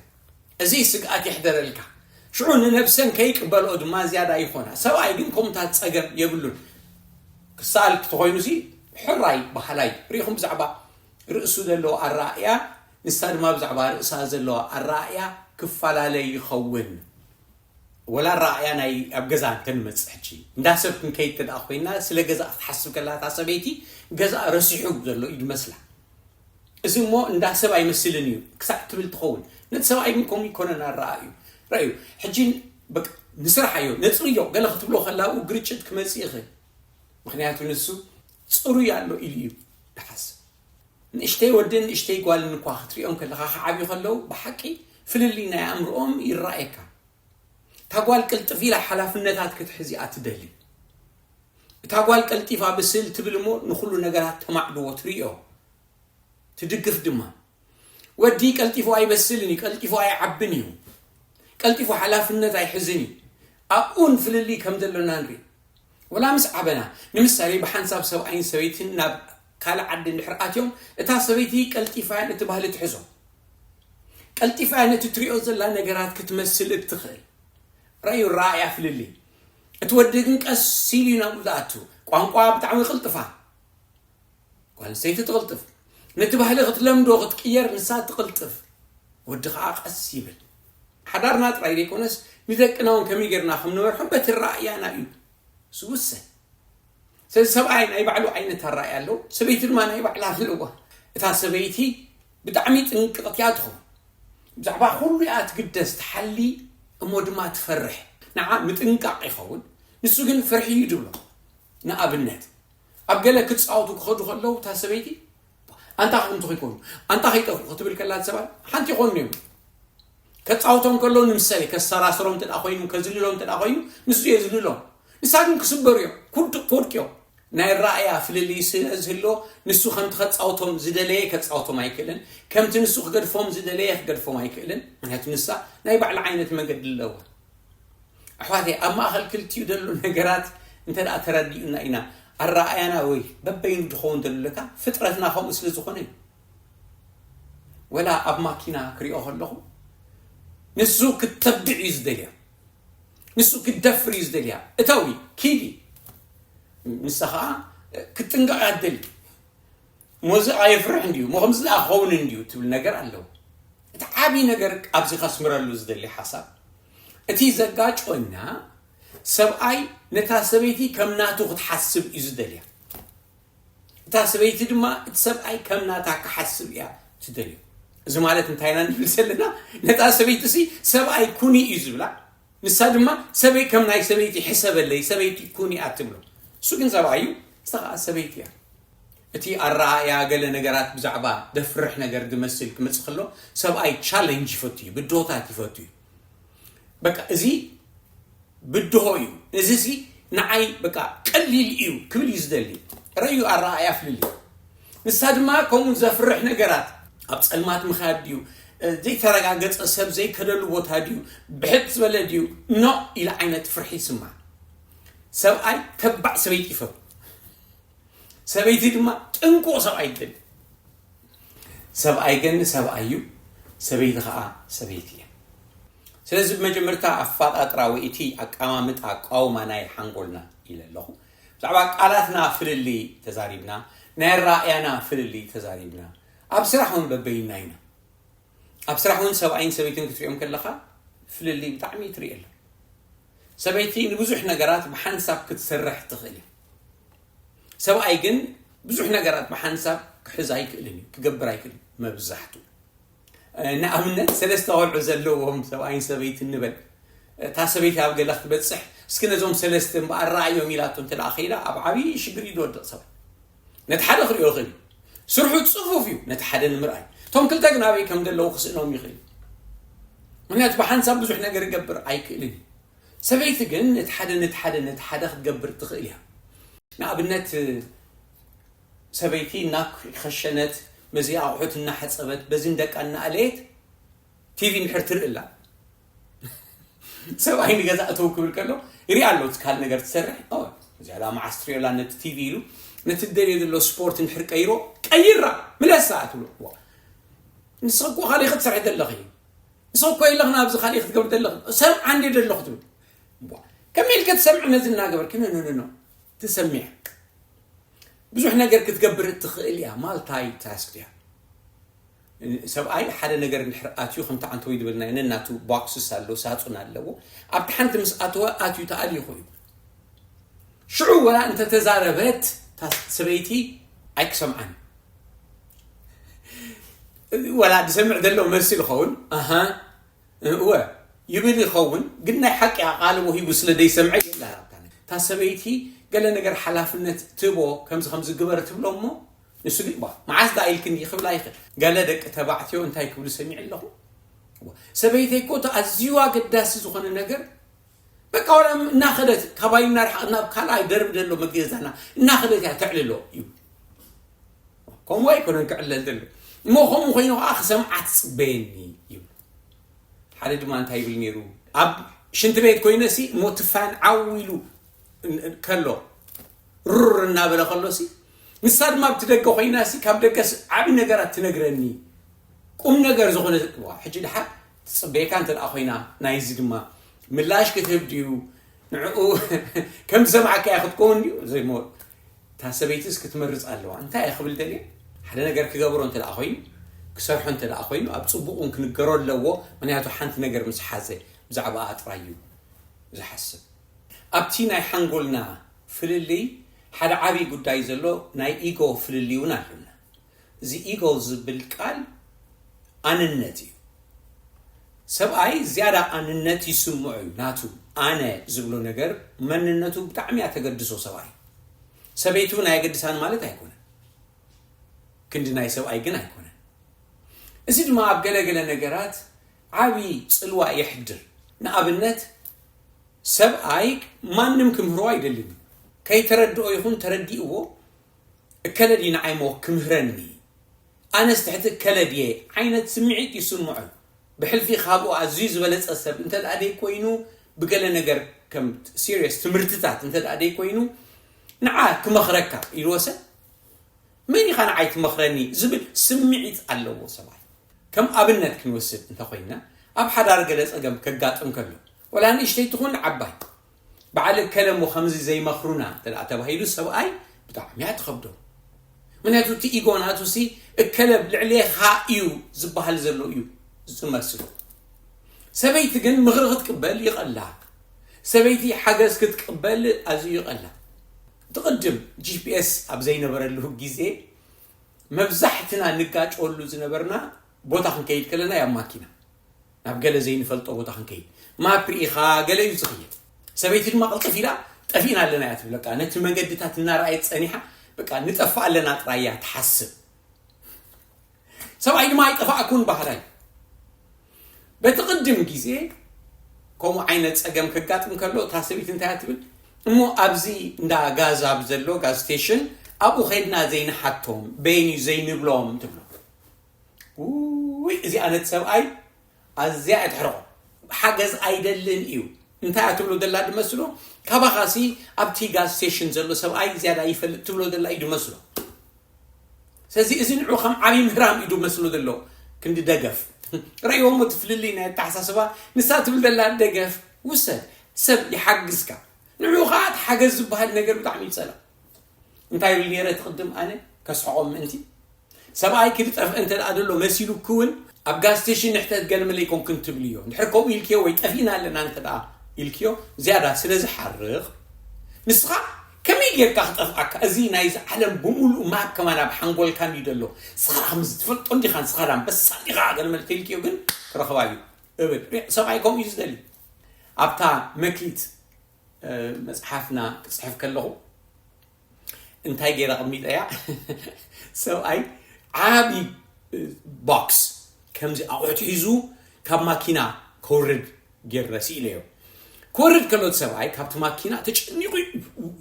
እዚ ስግኣት የሕደረልካ። ሽዑ ንነብሰን ከይቅበልኦ ድማ ዝያዳ ይኾና። ሰብኣይ ግን ከምታት ጸገም የብሉን። ክሰኣል ተኾይኑሲ ሕራይ በሃላይ። ርኢኹም ብዛዕባ ርእሱ ዘለዎ ኣረኣእያ፣ ንሳ ድማ ብዛዕባ ርእሳ ዘለዋ ኣረኣእያ ክፈላለ ይኸውን። ወላ ኣረኣእያ ናይ ኣብ ገዛ እንተንመጽእ ሕጂ እንዳ ሰብ ክንከይድ እንተ ደኣ ኮይና፣ ስለ ገዛ ክትሓስብ ከላ እታ ሰበይቲ ገዛ ረሲሑ ዘሎ እዩ ዝመስላ። እዚ እሞ እንዳ ሰብ ኣይመስልን እዩ ክሳዕ ትብል ትኸውን። ነቲ ሰብኣይ ግን ከምኡ ይኮነን ኣረኣእዩ። ረኣዩ፣ ሕጂ በቃ ንስርሓዮ፣ ነጽርዮ ገለ ክትብሎ ከላ ኣብኡ ግርጭት ክመጽእ ይኽእል። ምኽንያቱ ንሱ ጽሩይ ኣሎ ኢሉ እዩ ዝሓስብ። ንእሽተይ ወድን ንእሽተይ ጓልን እኳ ክትሪኦም ከለኻ ክዓብዩ ከለዉ ብሓቂ ፍልልይ ናይ ኣእምሮኦም ይረኣየካ። እታ ጓል ቅልጥፍ ኢላ ሓላፍነታት ክትሕዝ እያ ትደሊ። እታ ጓል ቀልጢፋ ብስል ትብል እሞ ንኹሉ ነገራት ተማዕድዎ ትርእዮ ትድግፍ ድማ። ወዲ ቀልጢፉ ኣይበስልን እዩ፣ ቀልጢፉ ኣይዓብን እዩ፣ ቀልጢፉ ሓላፍነት ኣይሕዝን እዩ። ኣብኡን ፍልልይ ከም ዘሎና ንርኢ። ወላ ምስ ዓበና ንምሳሌ ብሓንሳብ ሰብኣይን ሰበይትን ናብ ካልእ ዓዲ እንድሕር ኣትዮም እታ ሰበይቲ ቀልጢፋ ነቲ ባህሊ ትሕዞ። ቀልጢፋ ነቲ ትሪኦ ዘላ ነገራት ክትመስል እትኽእል። ረኣዩ ረኣያ ፍልልይ። እቲ ወዲ ግን ቀስ ኢሉ እዩ ናብኡ ዝኣቱ። ቋንቋ ብጣዕሚ ቅልጥፋ። ጓል ኣንስተይቲ ትቕልጥፍ። ነቲ ባህሊ ክትለምዶ ክትቅየር ንሳ ትቕልጥፍ። ወዲ ኸዓ ቀስ ይብል። ሓዳርና ጥራይ ዘይኮነስ ንደቅና እውን ከመይ ጌርና ከም ንመርሖም በቲ ረኣያና እዩ ዝውሰን። ስለዚ ሰብኣይ ናይ ባዕሉ ዓይነት ኣረኣእያ ኣለዎ፣ ሰበይቲ ድማ ናይ ባዕላ ኣለዋ። እታ ሰበይቲ ብጣዕሚ ጥንቅቕቲ እያ ትኸውን። ብዛዕባ ኩሉ እያ ትግደስ፣ ትሓሊ እሞ ድማ ትፈርሕ። ንዓ ምጥንቃቕ ይኸውን፣ ንሱ ግን ፍርሒ እዩ ዝብሎ። ንኣብነት ኣብ ገለ ክጻወቱ ክኸዱ ከለዉ እታ ሰበይቲ ኣንታ ከምቲ ከይኮኑ ኣንታ ከይጠፍኡ ክትብል ከላ ሰባት ሓንቲ ይኾኑ እዮም። ከጻውቶም ከሎ ንምሳሌ ከሰራስሮም እንተ ኮይኑ ከዝልሎም እንተ ኮይኑ ንሱ የዝልሎም። ንሳ ግን ክስበሩ እዮም፣ ክውድቅ ክወድቅ እዮም። ናይ ራእያ ፍልልይ ስለ ዝህሎ ንሱ ከምቲ ከጻውቶም ዝደለየ ከጻውቶም ኣይክእልን፣ ከምቲ ንሱ ክገድፎም ዝደለየ ክገድፎም ኣይክእልን። ምክንያቱ ንሳ ናይ ባዕላ ዓይነት መንገዲ ኣለዋ። ኣሕዋተይ ኣብ ማእኸል ክልቲኡ ዘሎ ነገራት እንተ ደኣ ተረዲኡና ኢና ኣረኣያና ወይ በበይኑ ድኸውን ዘሎ ለካ ፍጥረትና ከምኡ ስለ ዝኾነ እዩ። ወላ ኣብ ማኪና ክሪኦ ከለኹ ንሱ ክተብድዕ እዩ ዝደልያ፣ ንሱ ክደፍር እዩ ዝደልያ። እተዊ ኪዲ ንሳ ኸዓ ክትጥንቀቕ እያ ትደሊ። ሞዚ ኣየፍርሕ እንድዩ ሞ ከምዚ ደኣ ክኸውን እንድዩ ትብል ነገር ኣለዎ። እቲ ዓብዪ ነገር ኣብዚ ከስምረሉ ዝደሊ ሓሳብ እቲ ዘጋጭወና ሰብኣይ ነታ ሰበይቲ ከም ናቱ ክትሓስብ እዩ ዝደልያ። እታ ሰበይቲ ድማ እቲ ሰብኣይ ከም ናታ ክሓስብ እያ ትደልዮ። እዚ ማለት እንታይ ኢና ንብል ዘለና? ነታ ሰበይቲ ሲ ሰብኣይ ኩኒ እዩ ዝብላ፣ ንሳ ድማ ሰበይ ከም ናይ ሰበይቲ ሕሰበለይ ሰበይቲ ኩኒ እያ ትብሎ። እሱ ግን ሰብኣይ እዩ፣ እሳ ከዓ ሰበይቲ እያ። እቲ ኣረኣእያ ገለ ነገራት ብዛዕባ ደፍርሕ ነገር ዝመስል ክመፅእ ከሎ ሰብኣይ ቻለንጅ ይፈቱ እዩ፣ ብድሆታት ይፈቱ እዩ። በቃ እዚ ብድሆ እዩ። እዚ ሲ ንዓይ በቃ ቀሊል እዩ ክብል እዩ ዝደሊ። ረዩ ኣረኣእያ ፍልልይ። ንሳ ድማ ከምኡ ዘፍርሕ ነገራት ኣብ ጸልማት ምኻድ ድዩ፣ ዘይተረጋገጸ ሰብ ዘይከደሉ ቦታ ድዩ፣ ብሕጥ ዝበለ ድዩ፣ ኖ ኢለ ዓይነት ፍርሒ ይስማዕ። ሰብኣይ ተባዕ ሰበይቲ ይፈቱ። ሰበይቲ ድማ ጥንቁቕ ሰብኣይ ትደሊ። ሰብኣይ ግን ሰብኣይ እዩ፣ ሰበይቲ ኸዓ ሰበይቲ እያ። ስለዚ ብመጀመርታ ኣፋጣጥራ ወይ እቲ ኣቀማምጣ ኣቃውማ ናይ ሓንጎልና ኢለ ኣለኹ። ብዛዕባ ቃላትና ፍልልይ ተዛሪብና፣ ናይ ኣረኣእያና ፍልልይ ተዛሪብና። ኣብ ስራሕ እውን በበይና ኢና። ኣብ ስራሕ እውን ሰብኣይን ሰበይትን ክትሪኦም ከለኻ ፍልልይ ብጣዕሚ ትርኢ ኣሎ። ሰበይቲ ንብዙሕ ነገራት ብሓንሳብ ክትሰርሕ ትኽእል እያ። ሰብኣይ ግን ብዙሕ ነገራት ብሓንሳብ ክሕዝ ኣይክእልን እዩ፣ ክገብር ኣይክእልን መብዛሕትኡ። ንኣብነት ሰለስተ ቆልዑ ዘለዎም ሰብኣይን ሰበይትን ንበል። እታ ሰበይቲ ኣብ ገለ ክትበፅሕ እስኪ ነዞም ሰለስተ እምበኣር ረኣዮም ኢላቶ እንተ ደኣ ከይዳ ኣብ ዓብዪ ሽግር እዩ ዝወድቕ ሰብኣይ። ነቲ ሓደ ክሪኦ ይኽእል እዩ። ስርሑ ፅፉፍ እዩ ነቲ ሓደ ንምርኣይ። እቶም ክልተ ግን ኣበይ ከም ዘለዉ ክስእኖም ይኽእል እዩ። ምክንያቱ ብሓንሳብ ብዙሕ ነገር ክገብር ኣይክእልን እዩ። ሰበይቲ ግን ነቲ ሓደ ነቲ ሓደ ነቲ ሓደ ክትገብር ትኽእል እያ። ንኣብነት ሰበይቲ እናኸሸነት፣ በዚ ኣቑሑት እናሓፀበት፣ በዚ ንደቃ እናኣለየት ቲቪ እንድሕር ትርኢ ኣላ። ሰብኣይ ንገዛ እተው ክብል ከሎ ይርኢ ኣሎ። እቲ ካልእ ነገር ትሰርሕ ዝያዳ መዓስ ትሪኦ ኣላ ነቲ ቲቪ ኢሉ ነቲ ደልዮ ዘሎ ስፖርት እንድሕር ቀይሮ ቀይራ ምለሳ ትብሎ። ንስኺ እኮ ካልእ ክትሰርሒ ዘለኺ፣ ንስኺ እኮ የለኽን ኣብዚ ካልእ ክትገብሪ ዘለኺ፣ ሰምዓ እንዴ ዘለኹ ትብል። ከመይ ኢልከ ትሰምዒ ነዚ እናገበርኪ? ኖ ኖ ኖ፣ ትሰምዕ። ብዙሕ ነገር ክትገብር እትኽእል እያ። ማልታይ ታስክ እያ። ሰብኣይ ሓደ ነገር እንድሕር ኣትዩ ከምቲ ዓንተወይ ዝበልናዮ ነናቱ ቦክስስ ኣለዎ፣ ሳጹን ኣለዎ። ኣብቲ ሓንቲ ምስ ኣተወ ኣትዩ ተኣልዩ ኮይኑ ሽዑ ወላ እንተተዛረበት እታ ሰበይቲ ኣይክሰምዓን። ወላ ዝሰምዕ ዘሎ መስል ይኸውን ኣሃ እወ ይብል ይኸውን፣ ግን ናይ ሓቂ ኣቓልቦ ሂቡ ስለ ዘይሰምዐ የላራብታ። እታ ሰበይቲ ገለ ነገር ሓላፍነት ትቦ ከምዚ ከምዚ ግበር ትብሎ እሞ ንሱ ግን ባ መዓስ ዳ ኢልክኒ ክብላ ይኽእል። ገለ ደቂ ተባዕትዮ እንታይ ክብሉ ሰሚዕ ኣለኹ፣ ሰበይተይ እኮ እቲ ኣዝዩ ኣገዳሲ ዝኾነ ነገር በቃ ወላ እናኸደት ካባይ እናርሓ ናብ ካልኣይ ደርብ ዘሎ መገዛና እናኸደት እያ ተዕልሎ እዩ። ከምኡ ኣይኮነን ክዕለል ዘሎ እሞ ከምኡ ኮይኑ ከዓ ክሰምዓ ትፅበየኒ እዩ። ሓደ ድማ እንታይ ይብል ነይሩ፣ ኣብ ሽንቲ ቤት ኮይነሲ እሞ ትፋን ዓው ኢሉ ከሎ ሩር እናበለ ከሎሲ ንሳ ድማ ኣብቲ ደገ ኮይናሲ ካብ ደገስ ዓብዪ ነገራት ትነግረኒ ቁም ነገር ዝኾነ ሕጂ ድሓር ትፅበየካ እንተ ደኣ ኮይና ናይዚ ድማ ምላሽ ክትህብ ድዩ ንዕኡ ከም ዝሰምዓካ እያ ክትከውን ድዩ ዘይሞ እታ ሰበይትስ ክትመርፅ ኣለዋ። እንታይ እየ ክብል ደልየ ሓደ ነገር ክገብሮ እንተ ደኣ ኮይኑ ክሰርሖ እንተ ደኣ ኮይኑ ኣብ ፅቡቕ እውን ክንገሮ ኣለዎ። ምክንያቱ ሓንቲ ነገር ምስ ሓዘ ብዛዕባኣ ጥራይ እዩ ዝሓስብ። ኣብቲ ናይ ሓንጎልና ፍልልይ ሓደ ዓብዪ ጉዳይ ዘሎ ናይ ኢጎ ፍልልይ እውን ኣለና። እዚ ኢጎ ዝብል ቃል ኣንነት እዩ። ሰብኣይ ዝያዳ ኣንነት ይስምዖ እዩ ናቱ ኣነ ዝብሎ ነገር መንነቱ ብጣዕሚ እያ ተገድሶ ሰብኣይ። ሰበይቲ እውን ኣየገድሳን ማለት ኣይኮነን። ክንዲ ናይ ሰብኣይ ግን ኣይኮነን። እዚ ድማ ኣብ ገለገለ ነገራት ዓብዪ ፅልዋ የሕድር። ንኣብነት ሰብኣይ ማንም ክምህሮ ኣይደልን። ከይተረድኦ ይኹን ተረዲእዎ እከለ ድዩ ንዓይ ሞ ክምህረኒ ኣነስ ትሕቲ እከለ ድየ ዓይነት ስምዒት ይስምዖ። ብሕልፊ ካብኡ ኣዝዩ ዝበለፀ ሰብ እንተ ደኣ ደይ ኮይኑ ብገለ ነገር ከም ሲሪየስ ትምህርትታት እንተ ደኣ ደይ ኮይኑ ንዓ ክመኽረካ ኢልዎ ሰብ መን ኢኻ ንዓይ ትመኽረኒ ዝብል ስምዒት ኣለዎ ሰብኣይ። ከም ኣብነት ክንወስድ እንተኾይና ኣብ ሓዳር ገለ ፀገም ከጋጥም ከሎ ወላ ንእሽተይ ትኹን ዓባይ በዓል እከለ እሞ ከምዚ ዘይመኽሩና እንተ ደኣ ተባሂሉ ሰብኣይ ብጣዕሚ እያ ትኸብዶ። ምክንያቱ እቲ ኢጎ ናቱ ሲ እከለ ልዕሌኻ እዩ ዝበሃል ዘሎ እዩ ዝመስሎ። ሰበይቲ ግን ምኽሪ ክትቅበል ይቐላ። ሰበይቲ ሓገዝ ክትቅበል ኣዝዩ ይቐላ። እቲ ቅድም ጂፒኤስ ኣብ ዘይነበረሉ ግዜ መብዛሕትና ንጋጨወሉ ዝነበርና ቦታ ክንከይድ ከለና እያ ማኪና ናብ ገለ ዘይንፈልጦ ቦታ ክንከይድ ማፕ ርኢኻ ገለ እዩ ዝኽየድ። ሰበይቲ ድማ ቅልጥፍ ኢላ ጠፊእና ኣለና እያ ትብለካ። ነቲ መንገድታት እናረኣየት ጸኒሓ በቃ ንጠፍእ ኣለና ጥራይ እያ ትሓስብ። ሰብኣይ ድማ ኣይጠፋእኩን ባህላይ። በቲ ቅድም ግዜ ከምኡ ዓይነት ጸገም ከጋጥም ከሎ እታ ሰበይቲ እንታይ እያ ትብል? እሞ ኣብዚ እንዳ ጋዝ ኣብ ዘሎ ጋዝ ስቴሽን ኣብኡ ኸድና ዘይንሓቶም በይን እዩ ዘይንብሎም ትብሎ። ውይ እዚኣ ነቲ ሰብኣይ ኣዝያ እያ ትሕርቆ። ሓገዝ ኣይደልን እዩ። እንታይ እያ ትብሎ ዘላ ድመስሎ? ካባኻሲ ኣብቲ ጋዝ ስቴሽን ዘሎ ሰብኣይ ዝያዳ ይፈልጥ ትብሎ ዘላ እዩ ድመስሎ። ስለዚ እዚ ንዑ ከም ዓብዪ ምህራም እዩ ድመስሎ ዘሎ ክንዲ ደገፍ ረእይዎም እቲ ፍልልይ ናይ ኣተሓሳስባ። ንሳ ትብል ዘላ ደገፍ ውሰድ ሰብ ይሓግዝካ። ንዑ ከዓ እቲ ሓገዝ ዝበሃል ነገር ብጣዕሚ ይፀላ። እንታይ ይብል ነይረ እቲ ቅድም ኣነ ከስሕቖም ምእንቲ ሰብኣይ ክድጠፍ እንተ ደኣ ደሎ መሲሉ ክውን ኣብ ጋዝ ስቴሽን ንሕተት ገለመለ ይኮንክን ትብልዮ። እንድሕር ከምኡ ኢልክዮ ወይ ጠፊእና ኣለና እንተ ደኣ ኢልክዮ ዝያዳ ስለ ዝሓርቕ ንስኻ ከመይ ጌርካ ክጠፍኣካ እዚ ናይዚ ዓለም ብምሉእ ማፕ ከማን ኣብ ሓንጎልካ እንድዩ ደሎ። ንስኻ ከምዚ ትፈልጦ እንዲኻ ንስኻ ዳ ኣንበሳ እንዲኻ ገለመለ ተኢልክዮ ግን ክረኽባ እዩ እብል። ሰብኣይ ከምኡ እዩ ዝደሊ። ኣብታ መክሊት መፅሓፍና ክፅሕፍ ከለኹ እንታይ ገይረ ኣቐሚጠያ ሰብኣይ ዓብዪ ቦክስ ከምዚ ኣቑሑት ሒዙ ካብ ማኪና ከውርድ ገይረ ስኢለዮ። ክወርድ ከሎ እቲ ሰብኣይ ካብቲ ማኪና ተጨኒቑ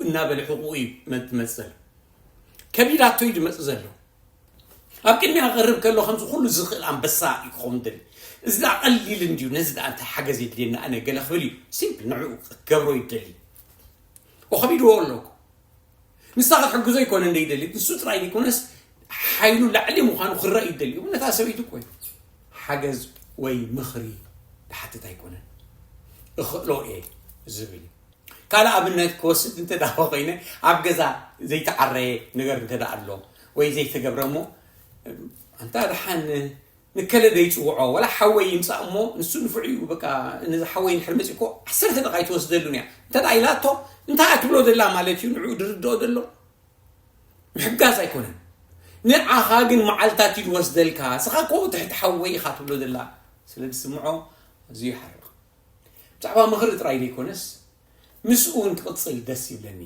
እናበለ ሕቑኡ እዩ ዝመፅእ ዘሎ። ከቢዳቶ እዩ ዝመፅእ ዘሎ። ኣብ ቅድሚያ ክቐርብ ከሎ ከምዚ ኩሉ ዝኽእል ኣንበሳ እዩ ክኸውን ደሊ። እዚ ደኣ ቀሊል እንድዩ፣ ነዚ ደኣ እንታይ ሓገዝ የድልየና ኣነ ገለ ክብል እዩ። ሲምፕል ንዕኡ ክገብሮ ይደሊ። ወኸቢድዎ ኣሎ እኮ። ንሳ ክትሕግዞ ኣይኮነ እንደይደሊ፣ ንሱ ጥራይ ዘይኮነስ ሓይሉ ላዕሊ ምዃኑ ክረእ ይደሊ። ነታ ሰበይቲ እኮ እዩ ሓገዝ ወይ ምኽሪ ድሓትት ኣይኮነን። እኽእሎ እየ ዝብል እዩ። ካልእ ኣብነት ክወስድ እንተ ደኣ ኮይነ፣ ኣብ ገዛ ዘይተዓረየ ነገር እንተ ደኣ ኣሎ ወይ ዘይተገብረ እሞ፣ ኣንታ ደሓን ንከለ ደይጽውዖ፣ ወላ ሓወይ ይምጻእ እሞ፣ ንሱ ንፉዕ እዩ፣ በቃ፣ ነዚ ሓወይ እንድሕር መጺኡ እኮ ዓሰርተ ደቂቕ ኣይትወስደሉን እያ። እንተ ደኣ ኢላቶ፣ እንታይ እያ ትብሎ ዘላ ማለት እዩ፣ ንዕኡ ድርድኦ ዘሎ? ምሕጋዝ ኣይኮነን። ንዓኻ ግን መዓልታት እዩ ዝወስደልካ፣ ንስኻ እኮ ትሕቲ ሓወይ ኢኻ ትብሎ ዘላ። ስለ ዝስምዖ፣ ኣዝዩ ይሓርቕ። ብዛዕባ ምኽሪ ጥራይ ዘይኮነስ፣ ምስኡ እውን ክቕጽል ደስ ይብለኒ።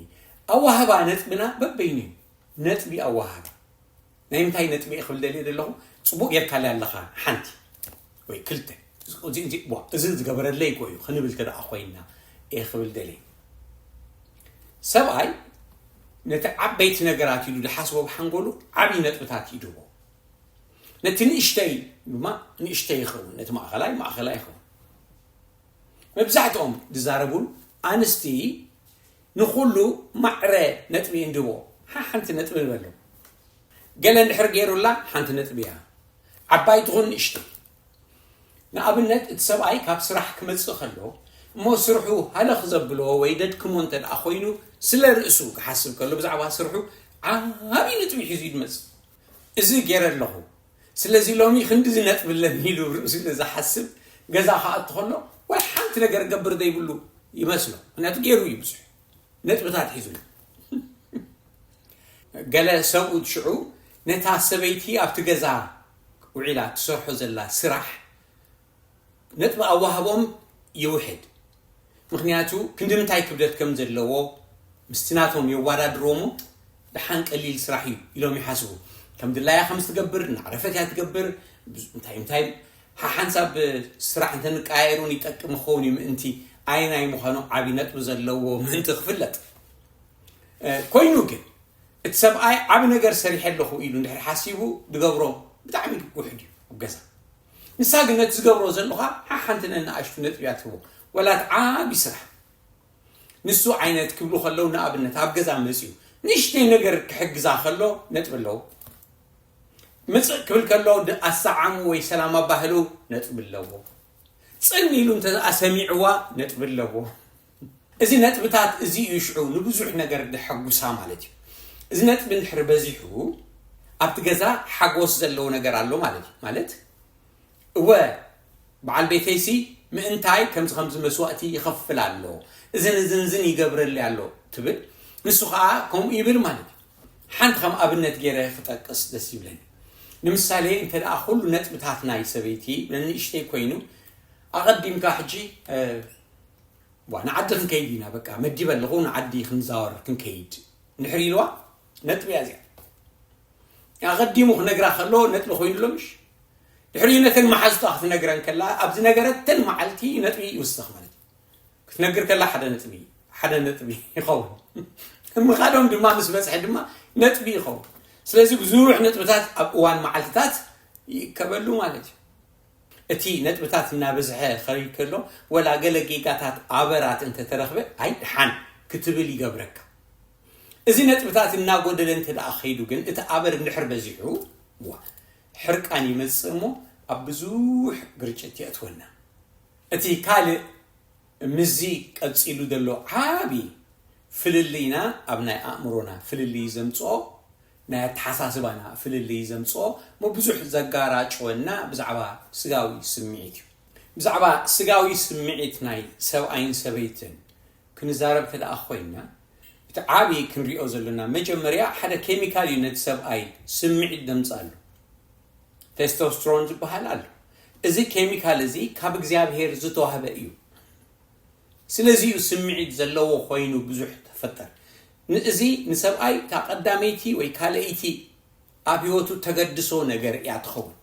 ኣወሃህባ ነጥብና በበይኑ እዩ። ነጥቢ ኣወሃህባ። ናይ ምንታይ ነጥቢ እየ ክብል ደልየ ዘለኹ? ጽቡቕ ጌርካለይ ኣለኻ፣ ሓንቲ ወይ ክልተ። እዚ፣ እዚ፣ እዚ፣ ዋ፣ እዚ ዝገበረለይ እኮ እዩ ክንብል እንተ ደኣ ኮይንና እየ ክብል ደልየ። ሰብኣይ ነቲ ዓበይቲ ነገራት ኢሉ ዝሓስቦ ብሓንጎሉ ዓብዪ ነጥብታት ይድቦ። ነቲ ንእሽተይ ድማ ንእሽተይ ይኸውን፣ ነቲ ማእኸላይ ማእኸላይ ይኸውን። መብዛሕትኦም ዝዛረቡን ኣንስቲ ንኹሉ ማዕረ ነጥቢ እንድቦ፣ ሓ-፣ ሓንቲ ነጥቢ ንበሎም። ገለ እንድሕር ገይሩላ ሓንቲ ነጥቢ እያ። ዓባይ ትኹን ንእሽተይ። ንኣብነት፣ እቲ ሰብኣይ ካብ ስራሕ ክመጽእ ከሎ፣ እሞ ስርሑ ሃለኽ ዘብሎ ወይ ደድክሞ እንተ ደኣ ኮይኑ፣ ስለ ርእሱ ክሓስብ ከሎ፣ ብዛዕባ ስርሑ ዓቢ ነጥቢ ሒዙ እዩ ዝመጽእ። እዚ ገይረ ኣለኹ፣ ስለዚ ሎሚ ክንድዚ ነጥቢ ኣለኒ ኢሉ ርእሱ ስለ ዝሓስብ፣ ገዛ ክኣቱ ከሎ፣ ወይ ሓንቲ ነገር ገብር ዘይብሉ ይመስሎ። ምክንያቱ ገይሩ እዩ ብዙሕ ነጥብታት ሒዙ። ገለ ሰብኡት ሽዑ ነታ ሰበይቲ ኣብቲ ገዛ ውዒላ ትሰርሖ ዘላ ስራሕ ነጥቢ ኣዋህቦም ይውሕድ። ምክንያቱ ክንዲ ምንታይ ክብደት ከም ዘለዎ ምስቲ ናቶም የወዳድርዎ እሞ፣ ደሓን ቀሊል ስራሕ እዩ ኢሎም ይሓስቡ። ከም ድላያ ከም ትገብር፣ እናዕረፈት እያ ትገብር። ብዙ-፣ እንታይ፣ እንታይ፣ ሓሓንሳብ ስራሕ እንተንቀያየር እውን ይጠቅም ይኸውን እዩ ምእንቲ ኣየናይ ምዃኑ ዓብዪ ነጥቢ ዘለዎ ምእንቲ ክፍለጥ። እ፣ ኮይኑ ግን፣ እቲ ሰብኣይ ዓቢ ነገር ሰሪሐ ኣለኹ ኢሉ እንድሕር ሓሲቡ፣ ዝገብሮ ብጣዕሚ ውሑድ እዩ ኣብ ገዛ። ንሳ ግን ነቲ ዝገብሮ ዘሎ ኸኣ ሓሓንቲ ነንኣሽቱ ነጥቢ እያ ትህቦ። ወላ እቲ ዓቢ ስራሕ። ንሱ ዓይነት ክብሉ ከለዉ፣ ንኣብነት፣ ኣብ ገዛ መጺኡ ንእሽተይ ነገር ክሕግዛ ከሎ ነጥቢ ኣለዎ። ምጽእ ክብል ከሎ፣ ድ-፣ ኣሰዓሙ ወይ ሰላም ኣባህሉ ነጥቢ ኣለዎ። ጽን ኢሉ እንተ ደኣ ሰሚዕዋ ነጥቢ ኣለዎ። እዚ ነጥብታት እዚ እዩ ሽዑ ንብዙሕ ነገር ደሐጉሳ ማለት እዩ። እዚ ነጥቢ እንድሕር በዚሑ፣ ኣብቲ ገዛ ሓጎስ ዘለዎ ነገር ኣሎ ማለት እዩ። ማለት፣ እወ፣ በዓል ቤተይሲ ምእንታይ ከምዚ ከምዚ መስዋእቲ ይኸፍል ኣሎ፣ እዝን እዝን እዝን ይገብረለይ ኣሎ ትብል፣ ንሱ ኸኣ ከምኡ ይብል ማለት እዩ። ሓንቲ ከም ኣብነት ገይረ ክጠቅስ ደስ ይብለኒ። ንምሳሌ፣ እንተ ደኣ ኩሉ ነጥብታት ናይ ሰበይቲ ንእሽተይ ኮይኑ፣ ኣቐዲምካ ሕጂ፣ እ፣ ዋ፣ ንዓዲ ክንከይድ ኢና፣ በቃ፣ መዲበ ኣለኹ፣ ንዓዲ ክንዛወር፣ ክንከይድ፣ እንድሕር ኢልዋ፣ ነጥቢ እያ እዚኣ። ኣቐዲሙ ክነግራ ከሎ፣ ነጥቢ ኮይኑ ኣሎ፣ ምሽ? ድሕሪኡ ነተን መሓዙታ ክትነግረን ከላ፣ ኣብ ዝነገረተን መዓልቲ ነጥቢ ይውሰኽ ማለት እዩ። ክትነግር ከላ ሓደ ነጥቢ፣ ሓደ ነጥቢ ይኸውን። ምኻዶም ድማ ምስ በጽሐ ድማ ነጥቢ ይኸውን። ስለዚ ብዙሕ ነጥብታት ኣብ እዋን መዓልትታት ይእከበሉ ማለት እዩ። እቲ ነጥብታት እናበዝሐ ኸይድ ከሎ፣ ወላ ገለ ጌጋታት ኣበራት እንተተረኽበ፣ ኣይ ደሓን ክትብል ይገብረካ። እዚ ነጥብታት እናጎደለ እንተ ደኣ ኸይዱ ግን፣ እቲ ኣበር እንድሕር በዚሑ፣ ዋ፣ ሕርቃን ይመጽእ እሞ፣ ኣብ ብዙሕ ግርጭት የእትወና። እቲ ካልእ ምስዚ ቀጺሉ ዘሎ ዓቢ ፍልልይና፣ ኣብ ናይ ኣእምሮና ፍልልይ ዘምጽኦ፣ ናይ ኣተሓሳስባና ፍልልይ ዘምጽኦ፣ እሞ ብዙሕ ዘጋራጭወና ብዛዕባ ስጋዊ ስምዒት እዩ። ብዛዕባ ስጋዊ ስምዒት ናይ ሰብኣይን ሰበይትን ክንዛረብ እንተ ደኣ ኮይንና፣ እቲ ዓቢ ክንሪኦ ዘለና መጀመርያ ሓደ ኬሚካል እዩ ነቲ ሰብኣይ ስምዒት ዘምጽኣሉ። ቴስቶስትሮን ዝበሃል ኣሎ። እዚ ኬሚካል እዚ ካብ እግዚኣብሄር ዝተዋህበ እዩ። ስለዚ እዩ ስምዒት ዘለዎ ኮይኑ ብዙሕ ተፈጠር። ንእዚ ንሰብኣይ እታ ቀዳመይቲ ወይ ካልኣይቲ ኣብ ህይወቱ ተገድሶ ነገር እያ ትኸውን።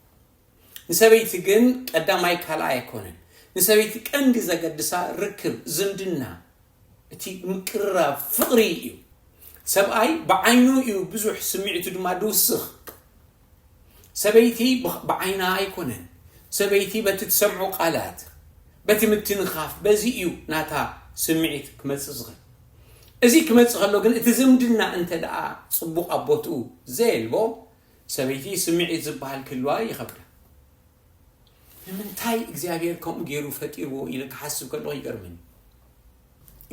ንሰበይቲ ግን ቀዳማይ ካልኣይ ኣይኮነን። ንሰበይቲ ቀንዲ ዘገድሳ ርክብ፣ ዝምድና፣ እቲ ምቅርራብ ፍቕሪ እዩ። ሰብኣይ ብዓይኑ እዩ ብዙሕ ስምዒቱ ድማ ድውስኽ። ሰበይቲ ብ-፣ ብዓይና ኣይኮነን። ሰበይቲ በቲ ትሰምዖ ቃላት፣ በቲ ምትንኻፍ፣ በዚ እዩ ናታ ስምዒት ክመጽእ ዝኽእል። እዚ ክመጽእ ከሎ ግን እቲ ዝምድና እንተ ደኣ ጽቡቕ ኣብ ቦትኡ ዘየልቦ፣ ሰበይቲ ስምዒት ዝበሃል ክህልዋ ይኸብዳ። ንምንታይ እግዚኣብሔር ከምኡ ገይሩ ፈጢርዎ ኢለ ክሓስብ ከለኹ ይገርመኒ።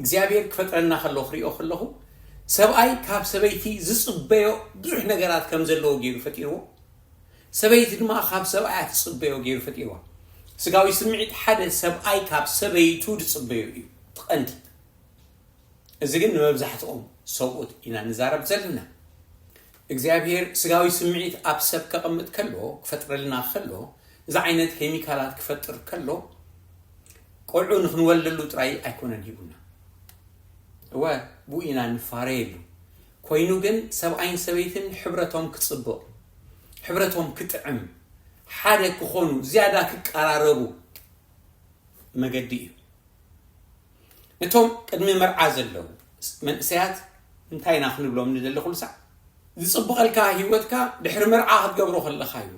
እግዚኣብሔር ክፈጥረና ከሎ ክሪኦ ከለኹ፣ ሰብኣይ ካብ ሰበይቲ ዝጽበዮ ብዙሕ ነገራት ከም ዘለዎ ገይሩ ፈጢርዎ፣ ሰበይቲ ድማ ካብ ሰብኣያ ትጽበዮ ገይሩ ፈጢርዋ። ስጋዊ ስምዒት ሓደ ሰብኣይ ካብ ሰበይቱ ዝጽበዮ እዩ ትቐንዲ። እዚ ግን ንመብዛሕትኦም ሰብኡት ኢና ንዛረብ ዘለና። እግዚኣብሔር ስጋዊ ስምዒት ኣብ ሰብ ከቐምጥ ከሎ፣ ክፈጥረልና ከሎ፣ እዚ ዓይነት ኬሚካላት ክፈጥር ከሎ፣ ቆልዑ ንኽንወልደሉ ጥራይ ኣይኮነን ሂቡና። እወ፣ ብኡ ኢና ንፋረየሉ። ኮይኑ ግን ሰብኣይን ሰበይትን ሕብረቶም ክጽብቕ፣ ሕብረቶም ክጥዕም፣ ሓደ ክኾኑ፣ ዝያዳ ክቀራረቡ መገዲ እዩ። ነቶም ቅድሚ መርዓ ዘለዉ መንእሰያት እንታይ ኢና ክንብሎም ንደሊ ኩሉ ሳዕ? ዝጽብቐልካ ህይወትካ ድሕሪ መርዓ ክትገብሮ ከለኻ እዩ።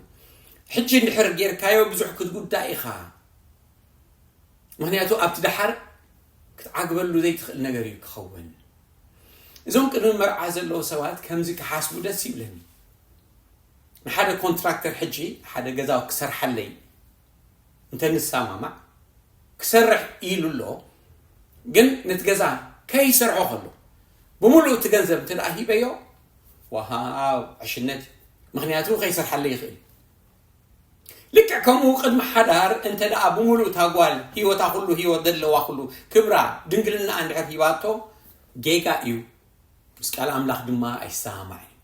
ሕጂ እንድሕር ጌርካዮ ብዙሕ ክትጉዳእ ኢኻ። ምኽንያቱ ኣብቲ ደሓር ክትዓግበሉ ዘይትኽእል ነገር እዩ ክኸውን። እዞም ቅድሚ መርዓ ዘለዉ ሰባት ከምዚ ክሓስቡ ደስ ይብለኒ። ንሓደ ኮንትራክተር ሕጂ ሓደ ገዛ ክሰርሓለይ እንተ ንሰማማዕ ክሰርሕ ኢሉ ኣሎ። ግን ነቲ ገዛ ከይሰርሖ ከሎ ብምሉእ እቲ ገንዘብ እንተ ደኣ ሂበዮ፣ ዋሃው ዕሽነት እዩ። ምኽንያቱ ከይሰርሓለይ ይኽእል። ልክዕ ከምኡ ቅድሚ ሓዳር እንተ ደኣ ብምሉእ እታ ጓል ህይወታ ኩሉ ህይወት ዘለዋ ኩሉ ክብራ ድንግልና እንድሕር ሂባቶ ጌጋ እዩ። ምስ ቃል ኣምላኽ ድማ ኣይሰማማዕን እዩ።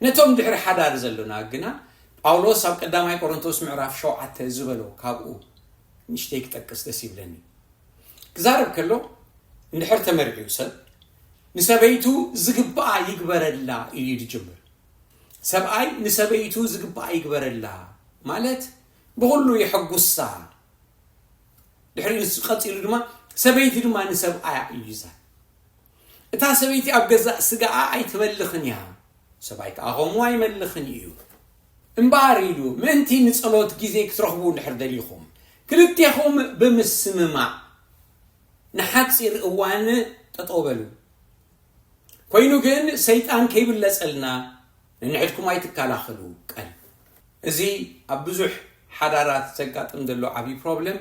ነቶም ድሕሪ ሓዳር ዘሎና ግና ጳውሎስ ኣብ ቀዳማይ ቆሮንቶስ ምዕራፍ ሸውዓተ ዝበሎ ካብኡ ንእሽተይ ክጠቅስ ደስ ይብለኒ። ክዛረብ ከሎ እንድሕር ተመርዒው ሰብ ንሰበይቱ ዝግብኣ ይግበረላ ኢሉ እዩ ዝጅምር። ሰብኣይ ንሰበይቱ ዝግብኣ ይግበረላ ማለት ብኹሉ የሐጉሳ። ድሕሪ ንሱ ቀጺሉ ድማ ሰበይቲ ድማ ንሰብኣያ እዩ ይዛረብ። እታ ሰበይቲ ኣብ ገዛእ ስጋኣ ኣይትመልኽን እያ፣ ሰብኣይ ከኣ ከምኡ ኣይመልኽን እዩ። እምበኣር ኢሉ ምእንቲ ንጸሎት ግዜ ክትረኽቡ እንድሕር ደሊኹም ክልቴኹም ብምስምማዕ ንሓጺር እዋን ጠጠው በሉ። ኮይኑ ግን ሰይጣን ከይብለጸልና ንንሕድኩም ኣይትከላኸሉ። ቀል እዚ ኣብ ብዙሕ ሓዳራት ዘጋጥም ዘሎ ዓብዪ ፕሮብለም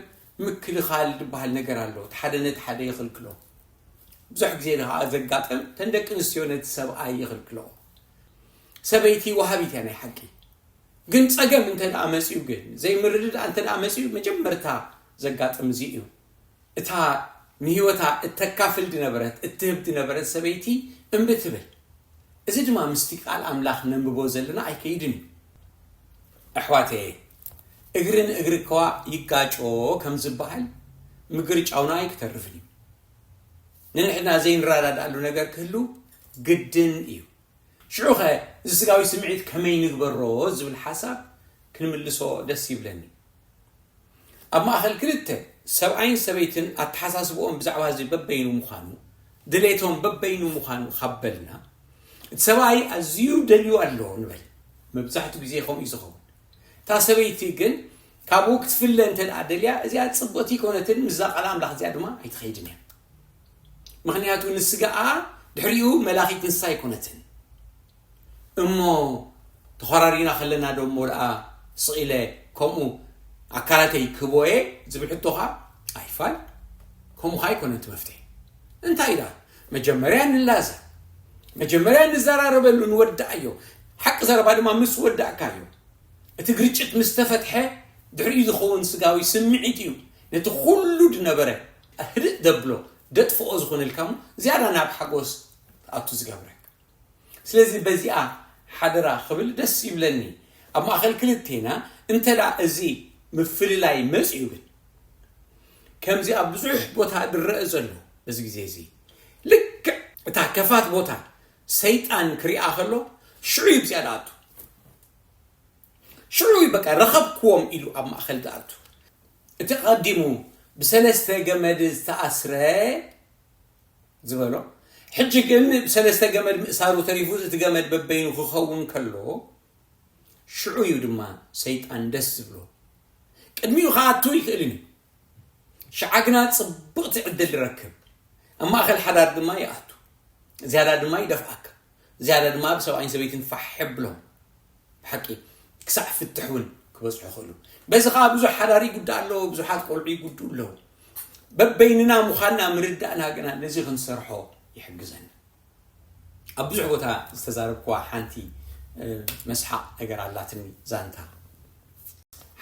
ምክልኻል ዝበሃል ነገር ኣሎ። እቲ ሓደ ነቲ ሓደ ይኽልክሎ። ብዙሕ ግዜ ከዓ ዘጋጥም ተን ደቂ ኣንስትዮ ነቲ ሰብኣይ ይኽልክሎ። ሰበይቲ ወሃቢት እያ ናይ ሓቂ። ግን ጸገም እንተ ደኣ መጺኡ ግን ዘይምርድዳእ እንተ ደኣ መጺኡ መጀመርታ ዘጋጥም እዚ እዩ። እታ ንህይወታ እተካፍል ድነበረት እትህብ ድነበረት ሰበይቲ እምቢ ትብል። እዚ ድማ ምስቲ ቃል ኣምላኽ ነንብቦ ዘለና ኣይከይድን እዩ። ኣሕዋተየ፣ እግሪ ንእግሪ ከዋ ይጋጮ ከም ዝበሃል ምግርጫውና ኣይክተርፍን እዩ። ንንሕና ዘይንረዳድኣሉ ነገር ክህሉ ግድን እዩ። ሽዑኸ እዚ ስጋዊ ስምዒት ከመይ ንግበሮ ዝብል ሓሳብ ክንምልሶ ደስ ይብለኒ። ኣብ ማእኸል ክልተ ሰብኣይን ሰበይትን ኣተሓሳስብኦም ብዛዕባ እዚ በበይኑ ምዃኑ፣ ድሌቶም በበይኑ ምዃኑ ካብ በልና፣ እቲ ሰብኣይ ኣዝዩ ደልዩ ኣሎ ንበል። መብዛሕትኡ ግዜ ከምኡ እዩ ዝኸውን። እታ ሰበይቲ ግን ካብኡ ክትፍለ እንተ ደኣ ደልያ፣ እዚኣ ጽብቕቲ ኣይኮነትን፣ ምስዛ ቃል ኣምላኽ እዚኣ ድማ ኣይትኸይድን እያ። ምኽንያቱ ንስጋኣ ድሕሪኡ መላኺት ንሳ ኣይኮነትን። እሞ ተኾራሪና ከለና ዶ እሞ ደኣ ስቕ ኢለ ከምኡ ኣካላተይ ክህቦ እየ ዝብል ሕቶኻ ኣይፋል። ከምኡ ኸኣ ኣይኮነን እቲ መፍትሒ። እንታይ ደኣ? መጀመርያ ንላዘብ፣ መጀመርያ ንዘራረበሉ፣ ንወድኣዮ። ሓቂ ዘረባ ድማ ምስ ወዳእካዮ፣ እቲ ግርጭት ምስ ተፈትሐ ድሕሪኡ ዝኸውን ስጋዊ ስምዒት እዩ ነቲ ኩሉ ዝነበረ ህድእ ደብሎ፣ ደጥፍኦ ዝኾነልካ እሞ ዝያዳ ናብ ሓጎስ ትኣቱ ዝገብረካ። ስለዚ በዚኣ ሓደራ ክብል ደስ ይብለኒ። ኣብ ማእኸል ክልቴና እንተ ደኣ እዚ ምፍልላይ መጺኡ ግን፣ ከምዚ ኣብ ብዙሕ ቦታ ዝረአ ዘሎ በዚ ግዜ እዚ፣ ልክዕ እታ ከፋት ቦታ ሰይጣን ክሪኣ ከሎ ሽዑ እዩ ብዚኣ ዝኣቱ። ሽዑ እዩ በቃ ረኸብክዎም ኢሉ ኣብ ማእኸል ዝኣቱ። እቲ ቀዲሙ ብሰለስተ ገመድ ዝተኣስረ ዝበሎ፣ ሕጂ ግን ብሰለስተ ገመድ ምእሳሩ ተሪፉ፣ እቲ ገመድ በበይኑ ክኸውን ከሎ፣ ሽዑ እዩ ድማ ሰይጣን ደስ ዝብሎ። ቅድሚኡ ክኣቱ ይኽእልን እዩ። ሽዓ ግና ጽብቕቲ ዕድል ይረክብ። ኣብ ማእከል ሓዳር ድማ ይኣቱ። ዝያዳ ድማ ይደፍኣካ። ዝያዳ ድማ ብሰብኣይን ሰበይትን ፋሕ የብሎም። ብሓቂ ክሳዕ ፍትሕ እውን ክበጽሑ ይኽእሉ። በዚ ኸዓ ብዙሕ ሓዳር ይጉዳእ ኣለዎ፣ ብዙሓት ቆልዑ ይጉድኡ ኣለዉ። በበይንና ምዃንና ምርዳእና ግና ነዚ ክንሰርሖ ይሕግዘና። ኣብ ብዙሕ ቦታ ዝተዛረብኩዋ ሓንቲ መስሓቕ ነገር ኣላትኒ ዛንታ።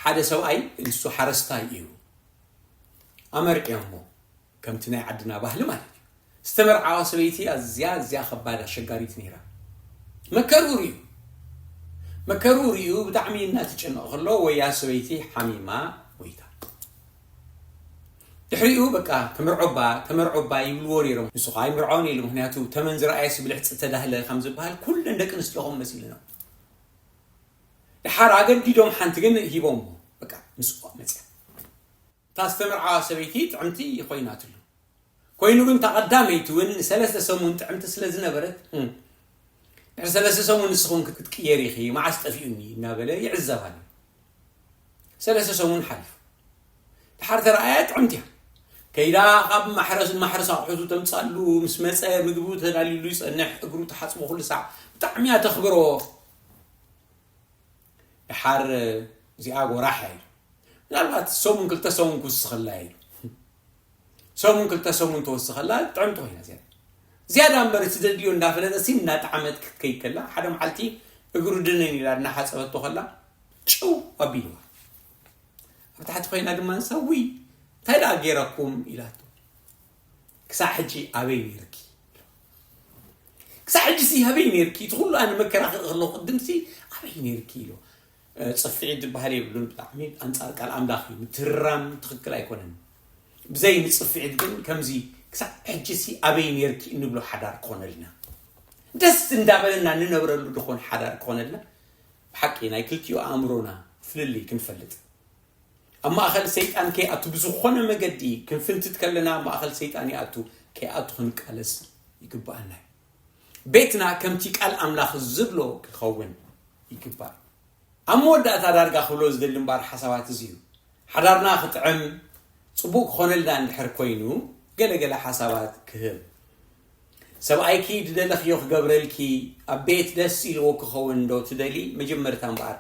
ሓደ ሰብኣይ፣ ንሱ ሓረስታይ እዩ፣ ኣመርዕዮሞ፣ ከምቲ ናይ ዓድና ባህሊ ማለት እዩ። ዝተመርዓዋ ሰበይቲ ኣዝያ ኣዝያ ከባድ ኣሸጋሪት ነይራ። መከሩ ርዩ መከሩ ርዩ ብጣዕሚ እናተጨነቐ ከሎ ወያ ሰበይቲ ሓሚማ ወይታ። ድሕሪኡ በቃ ተመርዖባ ተመርዖባ ይብልዎ ነይሮም። ንሱ ከዓ ኣይምርዖን ኢሉ፣ ምክንያቱ ተመን ዝረኣየስ ብልሕፂ ተዳህለ ከም ዝበሃል ኩለን ደቂ ኣንስትዮ ከም መሲሉ ነው። ድሓር ኣገዲዶም ሓንቲ ግን ሂቦሞ በቃ ምስዋ መፅያ። እታ ዝተመርዓዋ ሰበይቲ ጥዕምቲ ኮይናትሉ። ኮይኑ ግን እታ ቀዳመይቲ እውን ንሰለስተ ሰሙን ጥዕምቲ ስለ ዝነበረት፣ "እም፣ ድሕሪ ሰለስተ ሰሙን ንስኹም ክትቅየር ኢኺ፣ መዓስ ጠፊኡኒ?" እናበለ ይዕዘባ ነይሩ። ሰለስተ ሰሙን ሓሊፉ። ድሓር ተረኣያ ጥዕምቲ እያ። ከይዳ ካብ ማሕረስ ንማሕረስ ኣቑሑቱ ተምጻሉ፣ ምስ መጸ ምግቡ ተዳልዩሉ ይጸንሕ፣ እግሩ ተሓጽቦ ኩሉ ሳዕ። ብጣዕሚ እያ ተኽብሮ። ድሓር እዚኣ ጎራሕ እያ ኢሉ። ምናልባት ሰሙን ክልተ ሰሙን ክውስኸላ እያ ኢሉ። ሰሙን ክልተ ሰሙን ተወስኸላ ጥዕምቲ ኮይና ዝያዳ። ዝያዳ እምበር እቲ ዘድልዮ እንዳፈለጠ ሲ እናጠዓመት ክትከይድ ከላ ሓደ መዓልቲ እግሩ ድንን ኢላ እናሓጸበቶ ከላ ጭው ኣቢልዋ። ኣብ ታሕቲ ኮይና ድማ ንሳ፣ "ውይ እንታይ ደኣ ገይረኩም?" ኢላቶ። "ክሳዕ ሕጂ ኣበይ ነይርኪ? ክሳዕ ሕጂ ሲ ኣበይ ነይርኪ? እቲ ኩሉ ኣነ መከራ ክርኢ ከለኹ ቅድም ሲ ኣበይ ነይርኪ?" ኢሎ። እ፣ ጽፍዒት ዝበሃል የብሉን። ብጣዕሚ ኣንጻር ቃል ኣምላኽ እዩ። ምትህርራም ትኽክል ኣይኮነን። ብዘይ ንጽፍዒት ግን ከምዚ ክሳዕ ሕጂ ሲ ኣበይ ነይርኪ እንብሎ ሓዳር ክኾነልና። ደስ እንዳበለና እንነብረሉ ድኾን ሓዳር ክኾነልና ብሓቂ ናይ ክልቲኡ ኣእምሮና ፍልልይ ክንፈልጥ። ኣብ ማእከል ሰይጣን ከይኣቱ ብዝኾነ መገዲ ክንፍንትት ከለና ኣብ ማእከል ሰይጣን ይኣቱ፣ ከይኣቱ ክንቃለስ ይግብኣና እዩ። ቤትና ከምቲ ቃል ኣምላኽ ዝብሎ ክኸውን ይግባእ። ኣብ መወዳእታ ዳርጋ ክብሎ ዝደሊ እምበኣር ሓሳባት እዚ እዩ። ሓዳርና ክጥዕም፣ ጽቡቕ ክኾነልና እንድሕር ኮይኑ፣ ገለ ገለ ሓሳባት ክህብ። ሰብኣይኪ ዝደለኽዮ ክገብረልኪ፣ ኣብ ቤት ደስ ኢልዎ ክኸውን ዶ ትደሊ? መጀመርታ እምበኣር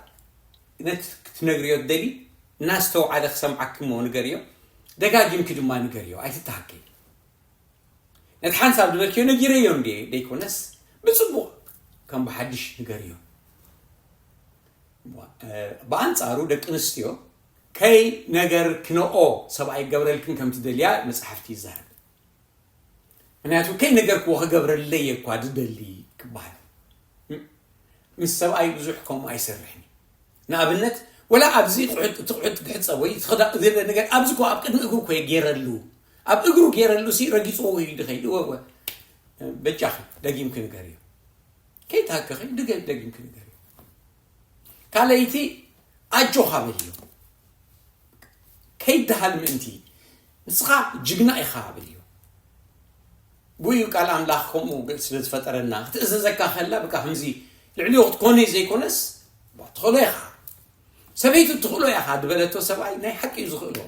ነቲ ክትነግርዮ ትደሊ፣ እናስተውዓለ ክሰምዓኪ እሞ ንገርዮ፣ ደጋጊምኪ ድማ ንገርዮ፣ ኣይትተሃከይ። ነቲ ሓንሳብ ዝበልክዮ ነጊረዮ እንድየ ደይኮነስ፣ ብጽቡቕ ከም ብሓድሽ ንገርዮ። እ፣ ብኣንጻሩ ደቂ ኣንስትዮ ከይ ነገር ክነኦ ሰብኣይ ክገብረልክን ከም ትደልያ መጽሓፍቲ ይዛረብ። ምክንያቱ ከይ ነገርክዎ ክገብረለይ እኳ ዝደሊ ክበሃል። ም-፣ ምስ ሰብኣይ ብዙሕ ከምኡ ኣይሰርሕን እዩ። ንኣብነት፣ ወላ ኣብዚ ቁሕጥ-፣ እቲ ቁሕጥ ክሕጸብ ወይ እቲ ክዳ-፣ ዝለ ነገር ኣብዚ እኮ ኣብ ቅድሚ እግሩ እኮ እየ ገይረሉ። ኣብ እግሩ ገይረሉ ሲ ረጊጽዎ ወይ ድኸይድ። እወ፣ እወ። በጃኺ፣ ደጊምኪ ንገርዮ። ከይትሃከኺ፣ ድገ-፣ ደጊምኪ ንገርዮ። ካልኣይቲ፣ ኣጆኻ በልዮ። ከይደሃል ምእንቲ፣ ንስኻ ጅግና ኢኻ በልዮ። ብኡ እዩ ቃል ኣምላኽ ከምኡ ስለ ዝፈጠረና፣ ክትእዘዘካ ከላ፣ በቃ ከምዚ ልዕሊኡ ክትኮነ ዘይኮነስ፣ ትኽእሎ ኢኻ። ሰበይቱ ትኽእሎ ኢኻ ዝበለቶ ሰብኣይ ናይ ሓቂ እዩ ዝኽእሎ።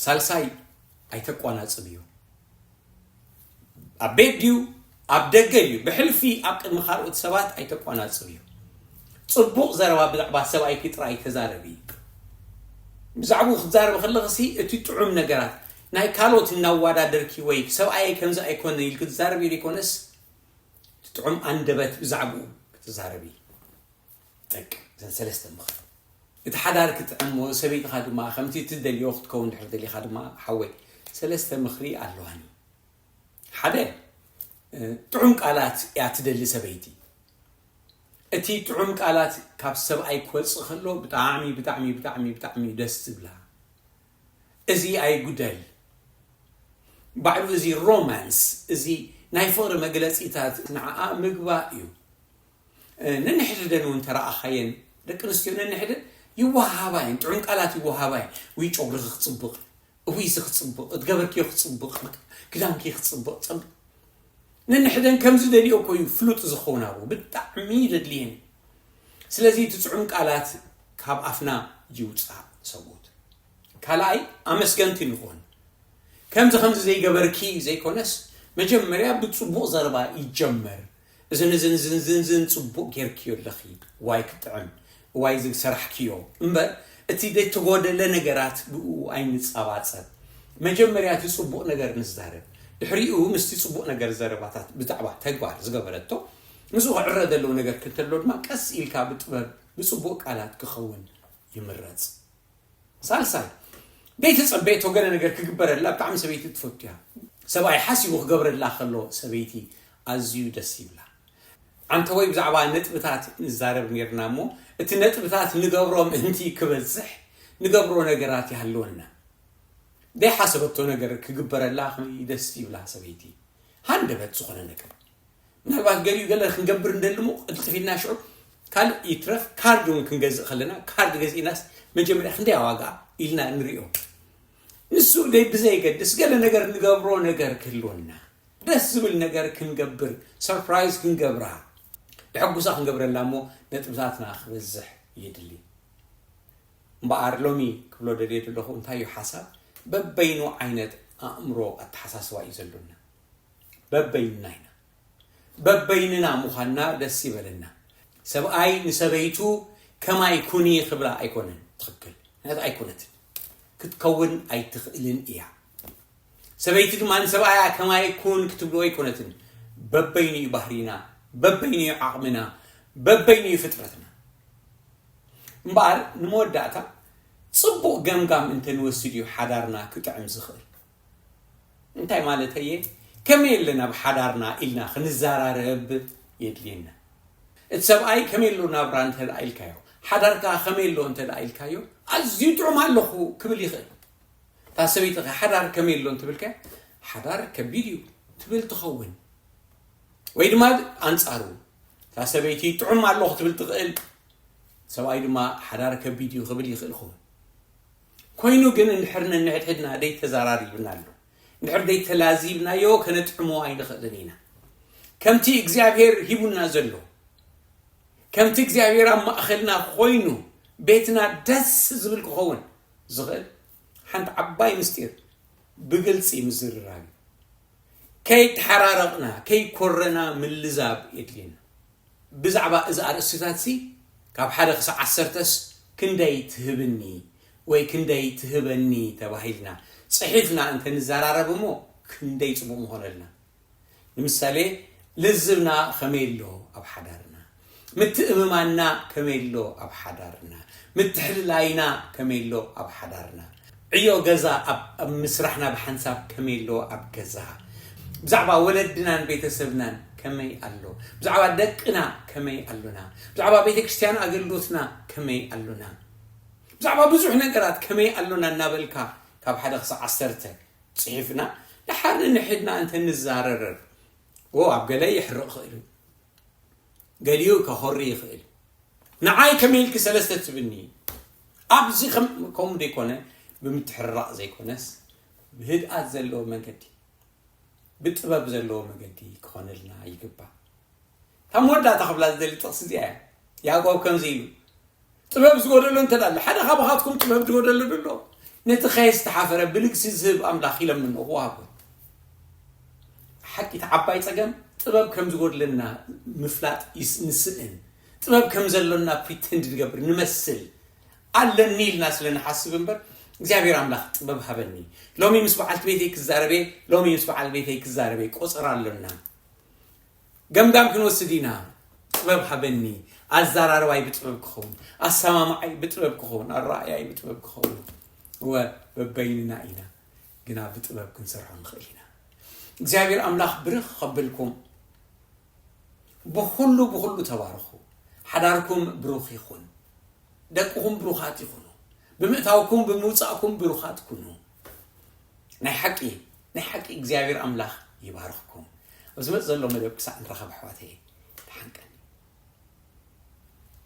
ሳልሳይ፣ ኣይተቋናጽብዮ። ኣብ ቤት ድዩ ኣብ ደገ እዩ፣ ብሕልፊ ኣብ ቅድሚ ካልኦት ሰባት ኣይተቋናጽብዮ። ጽቡቕ ዘረባ ብዛዕባ ሰብኣይኪ ጥራይ ተዛረቢ። ብዛዕባኡ ክትዛረቢ ከለኽሲ እቲ ጥዑም ነገራት ናይ ካልኦት እናወዳደርኪ ወይ ሰብኣየይ ከምዚ ኣይኮነን ኢልኪ ትዛረቢ ዘይኮነስ፣ እቲ ጥዑም ኣንደበት ብዛዕባኡ ክትዛረቢ ይጠቅም። እዘን ሰለስተ ምኽሪ። እቲ ሓዳር ክጥዕም፣ ሰበይትኻ ድማ ከምቲ እትደልዮ ክትከውን ድሕር ደሊኻ ድማ፣ ሓወይ፣ ሰለስተ ምኽሪ ኣለዋኒ። ሓደ፣ እ፣ ጥዑም ቃላት እያ ትደሊ ሰበይቲ። እቲ ጥዑም ቃላት ካብ ሰብኣይ ክወጽእ ከሎ ብጣዕሚ፣ ብጣዕሚ፣ ብጣዕሚ፣ ብጣዕሚ ደስ ዝብላ። እዚ ኣይጉደል። ባዕሉ እዚ ሮማንስ፣ እዚ ናይ ፍቕሪ መግለጺታት ንዓኣ ምግባእ እዩ። እ፣ ነንሕድሕደን እውን ተረኣኻየን፣ ደቂ ኣንስትዮ ነንሕደን ይወሃሃባ እየን፣ ጥዑም ቃላት ይወሃሃባ እየን። ውይ ጨጉርኺ ክጽብቕ፣ እውይ እዚ ክጽብቕ፣ እቲ ገበርክዮ ክጽብቕ፣ በቃ ክዳንኪ ክጽብቕ፣ ጸብ-፣ ነንሕደን ከም ዝደልዮ እኮ እዩ ፍሉጥ ዝኸውን ኣብኡ፣ ብጣዕሚ ዘድልየን። ስለዚ እቲ ጽዑም ቃላት ካብ ኣፍና ይውጻእ። ሰብኡት። ካልኣይ ኣመስገንቲ ንኾን። ከምዚ ከምዚ ዘይገበርኪ ዘይኮነስ መጀመርያ ብጽቡቕ ዘረባ ይጀመር። እዝን እዝን እዝን እዝን እዝን ጽቡቕ ጌርክዮ ኣለኺ፣ ዋይ ክጥዕም፣ ዋይ ዝሰራሕክዮ እምበር እቲ ዘይተጎደለ ነገራት ብኡ ኣይንጸባጸብ። መጀመርያ እቲ ጽቡቕ ነገር ንዛረብ፣ ድሕሪኡ ምስቲ ጽቡቕ ነገር ዘረባታት ብዛዕባ ተግባር ዝገበረቶ ምስኡ ክዕረ ዘለዎ ነገር ክተሎ ድማ ቀስ ኢልካ ብጥበብ ብጽቡቕ ቃላት ክኸውን ይምረጽ። ሳልሳይ፣ ዘይተጸበየቶ ገለ ነገር ክግበረላ ብጣዕሚ ሰበይቲ ትፈቱ እያ። ሰብኣይ ሓሲቡ ክገብረላ ከሎ ሰበይቲ ኣዝዩ ደስ ይብላ። ዓንተወይ ብዛዕባ ነጥብታት ንዛረብ ኔርና እሞ እቲ ነጥብታት ንገብሮ ምእንቲ ክበዝሕ ንገብሮ ነገራት ይሃልወና። ዘይሓሰበቶ ነገር ክግበረላ ከመይ ደስ ይብላ ሰበይቲ። ሃንደበት ዝኾነ ነገር ምናልባት ገሊኡ ገለ ክንገብር እንደልሞ ቅልጥፍ ኢልና ሽዑ ካልእ ይትረፍ ካርድ እውን ክንገዝእ ከለና ካርድ ገዚእናስ መጀመርያ ክንደይ ዋጋ ኢልና ንሪኦ። ንሱ ደይ ብዘይገድስ ገለ ነገር ንገብሮ ነገር ክህልወና ደስ ዝብል ነገር ክንገብር ሰርፕራይዝ ክንገብራ ድሕጉሳ ክንገብረላ እሞ ነጥብታትና ክበዝሕ የድሊ። እምበኣር ሎሚ ክብሎ ደልየ ዘለኹ እንታይ እዩ ሓሳብ በበይኑ ዓይነት ኣእምሮ ኣተሓሳስባ እዩ ዘሎና። በበይንና ኢና። በበይንና ምዃንና ደስ ይበለና። ሰብኣይ ንሰበይቱ ከማይ ኩኒ ክብላ ኣይኮነን ትኽክል። ምክንያቱ ኣይኮነትን። ክትከውን ኣይትኽእልን እያ። ሰበይቲ ድማ ንሰብኣያ ከማይ ኩን ክትብሎ ኣይኮነትን። በበይኑ እዩ ባህሪና፣ በበይኑ እዩ ዓቕምና፣ በበይኑ እዩ ፍጥረትና። እምበኣር ንመወዳእታ ጽቡቕ ገምጋም እንተንወስድ እዩ ሓዳርና ክጥዕም ዝኽእል። እንታይ ማለተየ? ከመይ ኣለና ብሓዳርና ኢልና ክንዘራረብ የድልየና። እቲ ሰብኣይ ከመይ ኣሎ ናብራ እንተ ደኣ ኢልካዮ፣ ሓዳርካ ከመይ ኣሎ እንተ ደኣ ኢልካዮ፣ ኣዝዩ ጥዑም ኣለኹ ክብል ይኽእል። እታ ሰበይቲ ኸ ሓዳር ከመይ ኣሎ እንትብልካ፣ ሓዳር ከቢድ እዩ ትብል ትኸውን። ወይ ድማ ኣንጻሩ፣ እታ ሰበይቲ ጥዑም ኣለኹ ትብል ትኽእል፣ ሰብኣይ ድማ ሓዳር ከቢድ እዩ ክብል ይኽእል ይኸውን። ኮይኑ ግን እንድሕር ነንሕድሕድና ደይተዘራሪብና ኣሎ፣ እንድሕር ደይተላዚብናዮ ከነጥዕሞ ኣይንኽእልን ኢና። ከምቲ እግዚኣብሔር ሂቡና ዘሎ፣ ከምቲ እግዚኣብሔር ኣብ ማእኸልና ኮይኑ ቤትና ደስ ዝብል ክኸውን ዝኽእል ሓንቲ ዓባይ ምስጢር ብግልፂ ምዝርራብ እዩ። ከይተሓራረቕና፣ ከይኮረና ምልዛብ የድልየና። ብዛዕባ እዚ ኣርእስትታት ሲ ካብ ሓደ ክሳብ ዓሰርተስ ክንደይ ትህብኒ ወይ ክንደይ ትህበኒ ተባሂልና ጽሒፍና እንተ ንዘራረብ እሞ ክንደይ ጽቡቕ ምኾነልና። ንምሳሌ ልዝብና ከመይ ኣሎ ኣብ ሓዳርና? ምትእምማንና ከመይ ኣሎ ኣብ ሓዳርና? ምትሕልላይና ከመይ ኣሎ ኣብ ሓዳርና? ዕዮ ገዛ ኣብ ኣብ ምስራሕና ብሓንሳብ ከመይ ኣሎ ኣብ ገዛ? ብዛዕባ ወለድናን ቤተሰብናን ከመይ ኣሎ? ብዛዕባ ደቅና ከመይ ኣሎና? ብዛዕባ ቤተ ክርስቲያን ኣገልግሎትና ከመይ ኣሎና? ብዛዕባ ብዙሕ ነገራት ከመይ ኣሎና እናበልካ ካብ ሓደ ክሳብ ዓሰርተ ጽሒፍና ደሓር ንንሕድና እንተ ንዛረረር ዎ ኣብ ገለ ይሕርቕ ክእል እዩ። ገሊኡ ከኾሪ ይኽእል እዩ። ንዓይ ከመይ ኢልኪ ሰለስተ ትብኒ? ኣብዚ ከም ከምኡ ዘይኮነ ብምትሕርራቕ ዘይኮነስ ብህድኣት ዘለዎ መንገዲ ብጥበብ ዘለዎ መገዲ ክኾነልና ይግባእ። ካብ መወዳእታ ክብላ ዝደሊ ጥቕሲ እዚኣ እያ። ያዕቆብ ከምዚ ኢሉ ጥበብ ዝጎደሎ እንተ ኣሎ ሓደ ካባኻትኩም ጥበብ ዝጎደሎ ደሎ ነቲ ከየስተሓፈረ ብልግሲ ዝህብ ኣምላኽ ይለምኖ ክወሃቦ። ሓቂ እቲ ዓባይ ጸገም ጥበብ ከም ዝጎድለና ምፍላጥ ይስ- ንስእን ጥበብ ከም ዘሎና ፕሪተንድ ንገብር ንመስል ኣለኒ ኢልና ስለ ንሓስብ እምበር እግዚኣብሔር ኣምላኽ ጥበብ ሃበኒ ሎሚ ምስ በዓልቲ ቤተይ ክዛረበ ሎሚ ምስ በዓል ቤተይ ክዛረበ ቆጸራ ኣሎና ገምጋም ክንወስድ ኢና ጥበብ ሃበኒ ኣዛራርባይ ብጥበብ ክኸውን ኣሰማምዓይ ብጥበብ ክኸውን ኣረኣያይ ብጥበብ ክኸውን እወ በበይንና ኢና ግና ብጥበብ ክንሰርሖ ንኽእል ኢና እግዚኣብሔር ኣምላኽ ብርኽ ከብልኩም ብኹሉ ብኹሉ ተባረኹ ሓዳርኩም ብሩኽ ይኹን ደቅኹም ብሩኻት ይኹኑ ብምእታውኩም ብምውፃእኩም ብሩኻት ኩኑ ናይ ሓቂ ናይ ሓቂ እግዚኣብሔር ኣምላኽ ይባርኽኩም ኣብ ዝመፅ ዘሎ መደብ ክሳዕ ንረኸብ ኣሕዋተይ ተሓንቀን